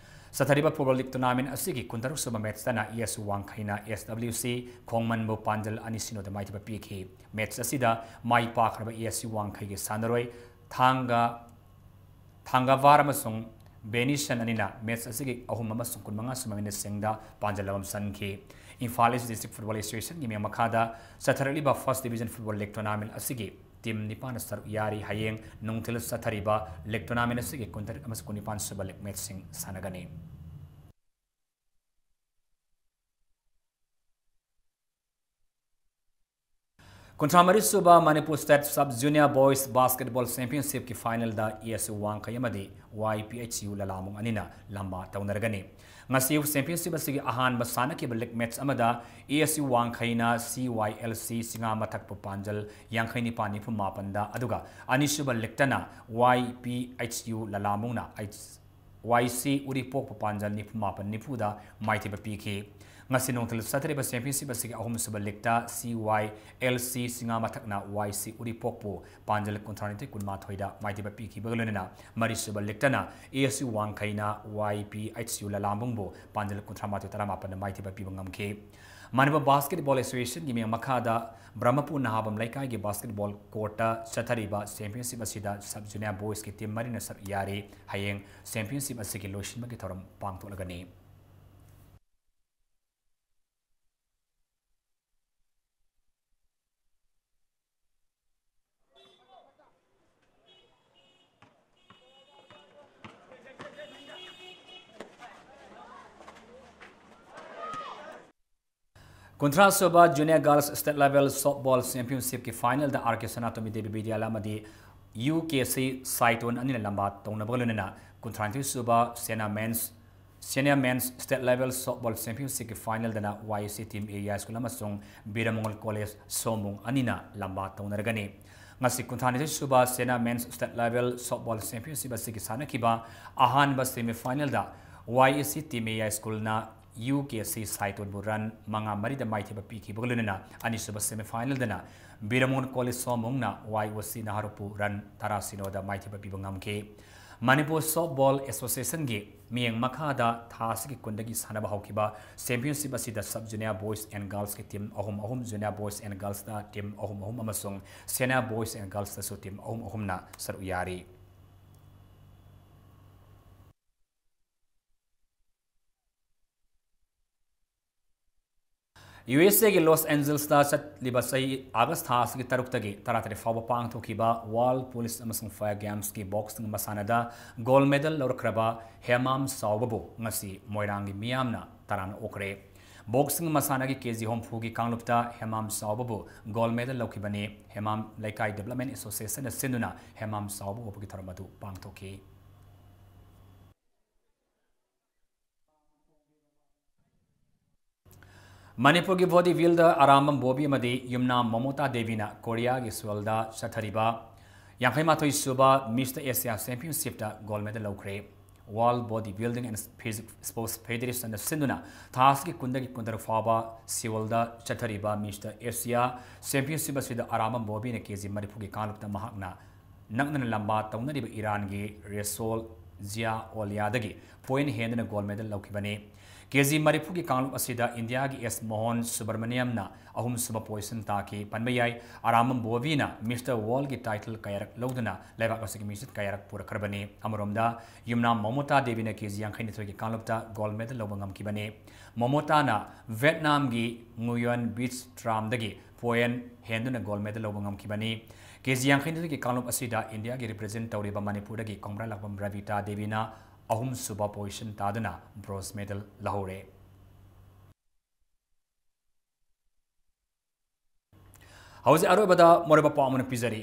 ꯆꯠꯊꯔꯤꯕ football league tournament ꯑꯁꯤꯒꯤ ꯀꯨꯟꯇꯔꯨꯛ ꯁꯨꯕ matchꯇꯅ A S C ꯋꯥꯡꯈꯩꯅ S W C ꯈꯣꯡꯃꯟꯕꯨ ꯄꯥꯟꯖꯜ ꯑꯅꯤ ꯁꯤꯅꯣꯗ ꯃꯥꯏꯊꯤꯕ ꯄꯤꯈꯤ꯫ Match ꯑꯁꯤꯗ ꯃꯥꯏ ꯄꯥꯛꯈ꯭ꯔꯕ A S C ꯋꯥꯡꯈꯩꯒꯤ ꯁꯥꯟꯅꯔꯣꯏ ꯊꯥꯡꯒ ꯊꯥꯡꯒꯚꯥꯔ ꯑꯃꯁꯨꯡ ꯕꯦꯅꯤꯁꯟ ꯑꯅꯤꯅ match ꯑꯁꯤꯒꯤ ꯑꯍꯨꯝ ꯑꯃꯁꯨꯡ ꯀꯨꯟꯃꯉꯥ ꯁꯨꯕ minuteꯁꯤꯡꯗ ꯄꯥꯟꯖꯜ ꯑꯃꯃꯝ ꯆꯟꯈꯤ꯫ ꯏꯝꯐꯥꯜ East District Football Associationꯒꯤ ꯃꯤꯌꯥꯝ ꯃꯈꯥꯗ ꯆꯠꯊꯔꯛꯂꯤꯕ First Division Football League tournament ꯑꯁꯤꯒꯤ team ꯅꯤꯄꯥꯟꯅ ꯁꯔꯨꯛ ꯌꯥꯔꯤ꯫ ꯍꯌꯦꯡ ꯅꯨꯡꯊꯤꯜ ꯆꯠꯊꯔꯤꯕ league tournament ꯑꯁꯤꯒꯤ ꯀꯨꯟꯇꯔꯦꯠ ꯑꯃꯁꯨꯡ ꯀꯨꯟꯅꯤꯄꯥꯟ ꯁꯨꯕ league matchꯁꯤꯡ ꯁꯥꯟꯅꯒꯅꯤ꯫ ꯀꯨꯟꯊ꯭ꯔꯥ ꯃꯔꯤ ꯁꯨꯕ Manipur State Sub Junior Boys Basketball Championship ꯀꯤ final the A S U ꯋꯥꯡꯈꯩ ꯑꯃꯗꯤ Y P H U ꯂꯂꯥꯃꯨꯡ ꯑꯅꯤꯅ ꯂꯝꯕꯥ ꯇꯧꯅꯔꯒꯅꯤ꯫ ꯉꯁꯤ championship ꯑꯁꯤꯒꯤ ꯑꯍꯥꯟꯕ ꯁꯥꯟꯅꯈꯤꯕ league match ꯑꯃꯗ A S U ꯋꯥꯡꯈꯩꯅ C Y L C ꯁꯤꯡꯉꯥ ꯃꯊꯛꯄꯨ ꯄꯥꯟꯖꯜ ꯌꯥꯡꯈꯩ ꯅꯤꯄꯥꯟ ꯅꯤꯐꯨ ꯃꯥꯄꯟꯗ, ꯑꯗꯨꯒ ꯑꯅꯤꯁꯨꯕ league ꯇꯅ Y P H U ꯂꯂꯥꯃꯨꯡꯅ Y C ꯎꯔꯤꯄꯣꯛꯄꯨ ꯄꯥꯟꯖꯜ ꯅꯤꯐꯨ ꯃꯥꯄꯟ ꯅꯤꯐꯨꯗ ꯃꯥꯏꯊꯤꯕ ꯄꯤꯈꯤ꯫ ꯉꯁꯤ ꯅꯨꯡꯊꯤꯜ ꯆꯠꯊꯔꯤꯕ championship ꯑꯁꯤꯒꯤ ꯑꯍꯨꯝꯁꯨꯕ league ꯇ C Y L C ꯁꯤꯡꯉꯥ ꯃꯊꯛꯅ Y C ꯎꯔꯤꯄꯣꯛꯄꯨ ꯄꯥꯟꯖꯜ ꯀꯨꯟꯊ꯭ꯔꯥ ꯅꯤꯊꯣꯏ ꯀꯨꯟꯃꯥꯊꯣꯏꯗ ꯃꯥꯏꯊꯤꯕ ꯄꯤꯈꯤꯕꯒ ꯂꯣꯏꯅꯅ ꯃꯔꯤꯁꯨꯕ league ꯇꯅ A S U ꯋꯥꯡꯈꯩꯅ Y P H U ꯂꯂꯥꯃꯨꯡꯕꯨ ꯄꯥꯟꯖꯜ ꯀꯨꯟꯊ꯭ꯔꯥ ꯃꯥꯊꯣꯏ ꯇꯔꯥꯃꯥꯄꯟꯗ ꯃꯥꯏꯊꯤꯕ ꯄꯤꯕ ꯉꯝꯈꯤ꯫ ꯃꯅꯤꯄꯨꯔ Basketball Association ꯒꯤ ꯃꯤꯌꯥꯝ ꯃꯈꯥꯗ ꯕ꯭ꯔꯍꯃꯄꯨꯔ ꯅꯍꯥꯕꯝ ꯂꯩꯀꯥꯏꯒꯤ basketball court ꯇ ꯆꯠꯊꯔꯤꯕ championship ꯑꯁꯤꯗ sub junior boys ꯀꯤ team ꯃꯔꯤꯅ ꯁꯔꯨꯛ ꯌꯥꯔꯤ꯫ ꯍꯌꯦꯡ championship ꯑꯁꯤꯒꯤ ꯂꯣꯏꯁꯤꯟꯕꯒꯤ ꯊꯧꯔꯝ ꯄꯥꯡꯊꯣꯛꯂꯒꯅꯤ꯫ ꯀꯨꯟꯊ꯭ꯔꯥ ꯁꯨꯕ Junior Girls State Level Softball Championship ꯀꯤ final ꯗ R K Sanatomi Devi Vidyalaya ꯑꯃꯗꯤ U K C ꯁꯥꯏꯇꯣꯟ ꯑꯅꯤꯅ ꯂꯝꯕꯥ ꯇꯧꯅꯕꯒ ꯂꯣꯏꯅꯅ ꯀꯨꯟꯊ꯭ꯔꯥꯅꯤꯊꯣꯏ ꯁꯨꯕ Sena Men's, Senior Men's State Level Softball Championship ꯀꯤ final ꯗꯅ Y S C Team A I School ꯑꯃꯁꯨꯡ ꯕꯤꯔꯃꯣꯜ College ꯁꯣꯃꯨꯡ ꯑꯅꯤꯅ ꯂꯝꯕꯥ ꯇꯧꯅꯔꯒꯅꯤ꯫ ꯉꯁꯤ ꯀꯨꯟꯊ꯭ꯔꯥꯅꯤꯊꯣꯏ ꯁꯨꯕ Sena Men's State Level Softball Championship ꯑꯁꯤꯒꯤ ꯁꯥꯟꯅꯈꯤꯕ ꯑꯍꯥꯟꯕ semi final the Y S C Team A I School ꯅ U K C ꯁꯥꯏꯇꯣꯟꯕꯨ run ꯃꯉꯥ ꯃꯔꯤꯗ ꯃꯥꯏꯊꯤꯕ ꯄꯤꯈꯤꯕꯒ ꯂꯣꯏꯅꯅ ꯑꯅꯤꯁꯨꯕ semi final ꯗꯅ ꯕꯤꯔꯃꯣꯟ College ꯁꯣꯃꯨꯡꯅ Y O C ꯅꯍꯥꯔꯨꯞꯄꯨ run ꯇꯔꯥ ꯁꯤꯅꯣꯗ ꯃꯥꯏꯊꯤꯕ ꯄꯤꯕ ꯉꯝꯈꯤ꯫ Manipur Softball Association ꯒꯤ ꯃꯤꯠꯌꯦꯡ ꯃꯈꯥꯗ ꯊꯥ ꯑꯁꯤꯒꯤ ꯀꯨꯟꯗꯒꯤ ꯁꯥꯟꯅꯕ ꯍꯧꯈꯤꯕ championship ꯑꯁꯤꯗ sub junior boys and girls ꯀꯤ team ꯑꯍꯨꯝ ꯑꯍꯨꯝ, junior boys and girls ꯇ team ꯑꯍꯨꯝ ꯑꯍꯨꯝ ꯑꯃꯁꯨꯡ senior boys and girls ꯇꯁꯨ team ꯑꯍꯨꯝ ꯑꯍꯨꯝꯅ ꯁꯔꯨꯛ ꯌꯥꯔꯤ꯫ U S A ꯒꯤ Los Angeles ꯇ ꯆꯠꯂꯤꯕ ꯆꯍꯤ August ꯊꯥ ꯑꯁꯤꯒꯤ ꯇꯔꯨꯛꯇꯒꯤ ꯇꯔꯥꯇꯔꯦꯠ ꯐꯥꯎꯕ ꯄꯥꯡꯊꯣꯛꯈꯤꯕ World Police ꯑꯃꯁꯨꯡ Fire Games ꯀꯤ boxing ꯃꯁꯥꯟꯅꯗ gold medal ꯂꯧꯔꯛꯈ꯭ꯔꯕ ꯍꯦꯃꯥꯝ ꯆꯥꯎꯕꯕꯨ ꯉꯁꯤ ꯃꯣꯏꯔꯥꯡꯒꯤ ꯃꯤꯌꯥꯝꯅ ꯇꯔꯥꯝꯅ ꯑꯣꯛꯈ꯭ꯔꯦ꯫ Boxing ꯃꯁꯥꯟꯅꯒꯤ ꯀꯦ G ꯍꯨꯝꯐꯨꯒꯤ ꯀꯥꯡꯂꯨꯞꯇ Hemam ꯆꯥꯎꯕꯕꯨ gold medal ꯂꯧꯈꯤꯕꯅꯤ꯫ Hemam ꯂꯩꯀꯥꯏ Development Associationꯅ ꯁꯤꯟꯗꯨꯅ ꯍꯦꯃꯥꯝ ꯆꯥꯎꯕ ꯎꯕꯒꯤ ꯊꯧꯔꯝ ꯑꯗꯨ ꯄꯥꯡꯊꯣꯛꯈꯤ꯫ ꯃꯅꯤꯄꯨꯔꯒꯤ body builder ꯑꯔꯥꯝꯕꯝ ꯕꯣꯕꯤ ꯑꯃꯗꯤ ꯌꯨꯝꯅꯥꯝ ꯃꯃꯣꯇꯥ ꯗꯦꯕꯤꯅ ꯀꯣꯔꯤꯌꯥꯒꯤ ꯁꯤꯑꯣꯜꯗ ꯆꯠꯊꯔꯤꯕ ꯌꯥꯡꯈꯩ ꯃꯥꯊꯣꯏ ꯁꯨꯕ Mister Asia Championshipꯇ gold medal ꯂꯧꯈ꯭ꯔꯦ꯫ World Body Building and Physique Sports Federationꯅ ꯁꯤꯟꯗꯨꯅ ꯊꯥ ꯑꯁꯤꯒꯤ ꯀꯨꯟꯗꯒꯤ ꯀꯨꯟꯇꯔꯨꯛ ꯐꯥꯎꯕ ꯁꯤꯑꯣꯜꯗ ꯆꯠꯊꯔꯤꯕ Mister Asia Championship ꯑꯁꯤꯗ ꯑꯔꯥꯝꯕꯝ ꯕꯣꯕꯤꯅ ꯀꯦ ꯖꯤ ꯃꯔꯤꯐꯨꯒꯤ ꯀꯥꯡꯂꯨꯞꯇ ꯃꯍꯥꯛꯅ ꯅꯛꯅꯅ ꯂꯝꯕꯥ ꯇꯧꯅꯔꯤꯕ ꯏꯔꯥꯟꯒꯤ ꯔꯦꯁꯣꯜ ꯖꯤꯌꯥ ꯑꯣꯂꯤꯌꯥꯗꯒꯤ point ꯍꯦꯟꯗꯨꯅ gold medal ꯂꯧꯈꯤꯕꯅꯤ꯫ ꯀꯦ ꯖꯤ ꯃꯔꯤꯐꯨꯒꯤ ꯀꯥꯡꯂꯨꯞ ꯑꯁꯤꯗ ꯏꯟꯗꯤꯌꯥꯒꯤ ꯑꯦꯁ ꯃꯣꯍꯟ ꯁꯨꯕ꯭ꯔꯃꯅꯤꯌꯝꯅ ꯑꯍꯨꯝꯁꯨꯕ position ꯇꯥꯈꯤ꯫ ꯄꯟꯕ ꯌꯥꯏ, ꯑꯔꯥꯝꯕꯝ ꯕꯣꯕꯤꯅ Mister Worldꯒꯤ title ꯀꯌꯥꯔꯛ ꯂꯧꯗꯨꯅ ꯂꯩꯕꯥꯛ ꯑꯁꯤꯒꯤ ꯃꯤꯡꯆꯠ ꯀꯌꯥꯔꯛ ꯄꯨꯔꯛꯈ꯭ꯔꯕꯅꯤ꯫ ꯑꯃꯔꯣꯝꯗ, ꯌꯨꯝꯅꯥꯝ ꯃꯃꯣꯇꯥ ꯗꯦꯕꯤꯅ ꯀꯦ ꯖꯤ ꯌꯥꯡꯈꯩ ꯅꯤꯊꯣꯏꯒꯤ ꯀꯥꯡꯂꯨꯞꯇ gold medal ꯂꯧꯕ ꯉꯝꯈꯤꯕꯅꯤ꯫ ꯃꯃꯣꯇꯥꯅ ꯚꯦꯠꯅꯥꯝꯒꯤ ꯉꯨꯌꯣꯟ ꯕꯤꯆ ꯇ꯭ꯔꯥꯝꯗꯒꯤ point ꯍꯦꯟꯗꯨꯅ gold medal ꯂꯧꯕ ꯉꯝꯈꯤꯕꯅꯤ꯫ ꯀꯦ ꯖꯤ ꯌꯥꯡꯈꯩ ꯅꯤꯊꯣꯏꯒꯤ ꯀꯥꯡꯂꯨꯞ ꯑꯁꯤꯗ ꯏꯟꯗꯤꯌꯥꯒꯤ represent ꯇꯧꯔꯤꯕ ꯃꯅꯤꯄꯨꯔꯗꯒꯤ ꯀꯣꯡꯕ꯭ꯔꯥ ꯂꯥꯛꯄꯝ ꯔꯕꯤꯇꯥ ꯗꯦꯕꯤꯅ ꯑꯍꯨꯝꯁꯨꯕ position ꯇꯥꯗꯨꯅ bronze medal ꯂꯧꯍꯧꯔꯦ꯫ ꯍꯧꯖꯤꯛ ꯑꯔꯣꯏꯕꯗ ꯃꯔꯨꯑꯣꯏꯕ ꯄꯥꯎ ꯑꯃꯅ ꯄꯤꯖꯔꯤ꯫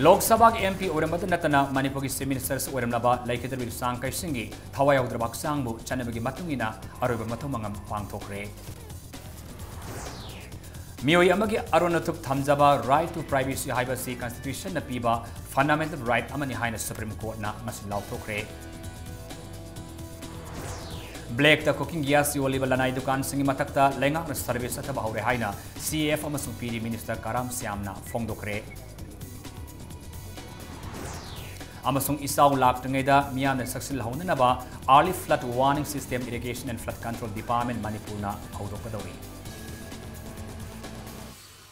ꯂꯣꯛ ꯁꯚꯥꯒꯤ M P ꯑꯣꯏꯔꯝꯕꯇ ꯅꯠꯇꯅ ꯃꯅꯤꯄꯨꯔꯒꯤ Chief Ministerꯁꯨ ꯑꯣꯏꯔꯝꯂꯕ ꯂꯩꯈꯤꯗ꯭ꯔꯕꯤ ꯆꯥꯡ ꯀꯩꯁꯤꯡꯒꯤ ꯊꯋꯥꯏ ꯌꯥꯎꯗ꯭ꯔꯕ ꯍꯛꯆꯥꯡꯕꯨ ꯆꯠꯅꯕꯤꯒꯤ ꯃꯇꯨꯡ ꯏꯟꯅ ꯑꯔꯣꯏꯕ ꯃꯊꯧ ꯃꯉꯝ ꯄꯥꯡꯊꯣꯛꯈ꯭ꯔꯦ꯫ ꯃꯤꯑꯣꯏ ꯑꯃꯒꯤ ꯑꯔꯣꯟ ꯑꯊꯨꯞ ꯊꯝꯖꯕ right to privacy ꯍꯥꯏꯕꯁꯤ Constitutionꯅ ꯄꯤꯕ fundamental right ꯑꯃꯅꯤ ꯍꯥꯏꯅ Supreme Courtꯅ ꯉꯁꯤ ꯂꯥꯎꯊꯣꯛꯈ꯭ꯔꯦ꯫ Blackꯇ cooking gas ꯌꯣꯜꯂꯤꯕ ꯂꯅꯥꯏ ꯗꯨꯀꯥꯟꯁꯤꯡꯒꯤ ꯃꯊꯛꯇ ꯂꯩꯉꯥꯛꯅ survey ꯆꯠꯊꯕ ꯍꯧꯔꯦ ꯍꯥꯏꯅ C A F ꯑꯃꯁꯨꯡ P D Minister ꯀꯔꯥꯝ ꯁ꯭ꯌꯥꯝꯅ ꯐꯣꯡꯗꯣꯛꯈ꯭ꯔꯦ꯫ ꯑꯃꯁꯨꯡ ꯏꯆꯥꯎ ꯂꯥꯛꯇ꯭ꯔꯤꯉꯩꯗ ꯃꯤꯌꯥꯝꯅ ꯆꯦꯛꯁꯤꯜꯍꯧꯅꯅꯕ Early Flood Warning System Irrigation and Flood Control Department ꯃꯅꯤꯄꯨꯔꯅ ꯍꯧꯗꯣꯛꯀꯗꯧꯔꯤ꯫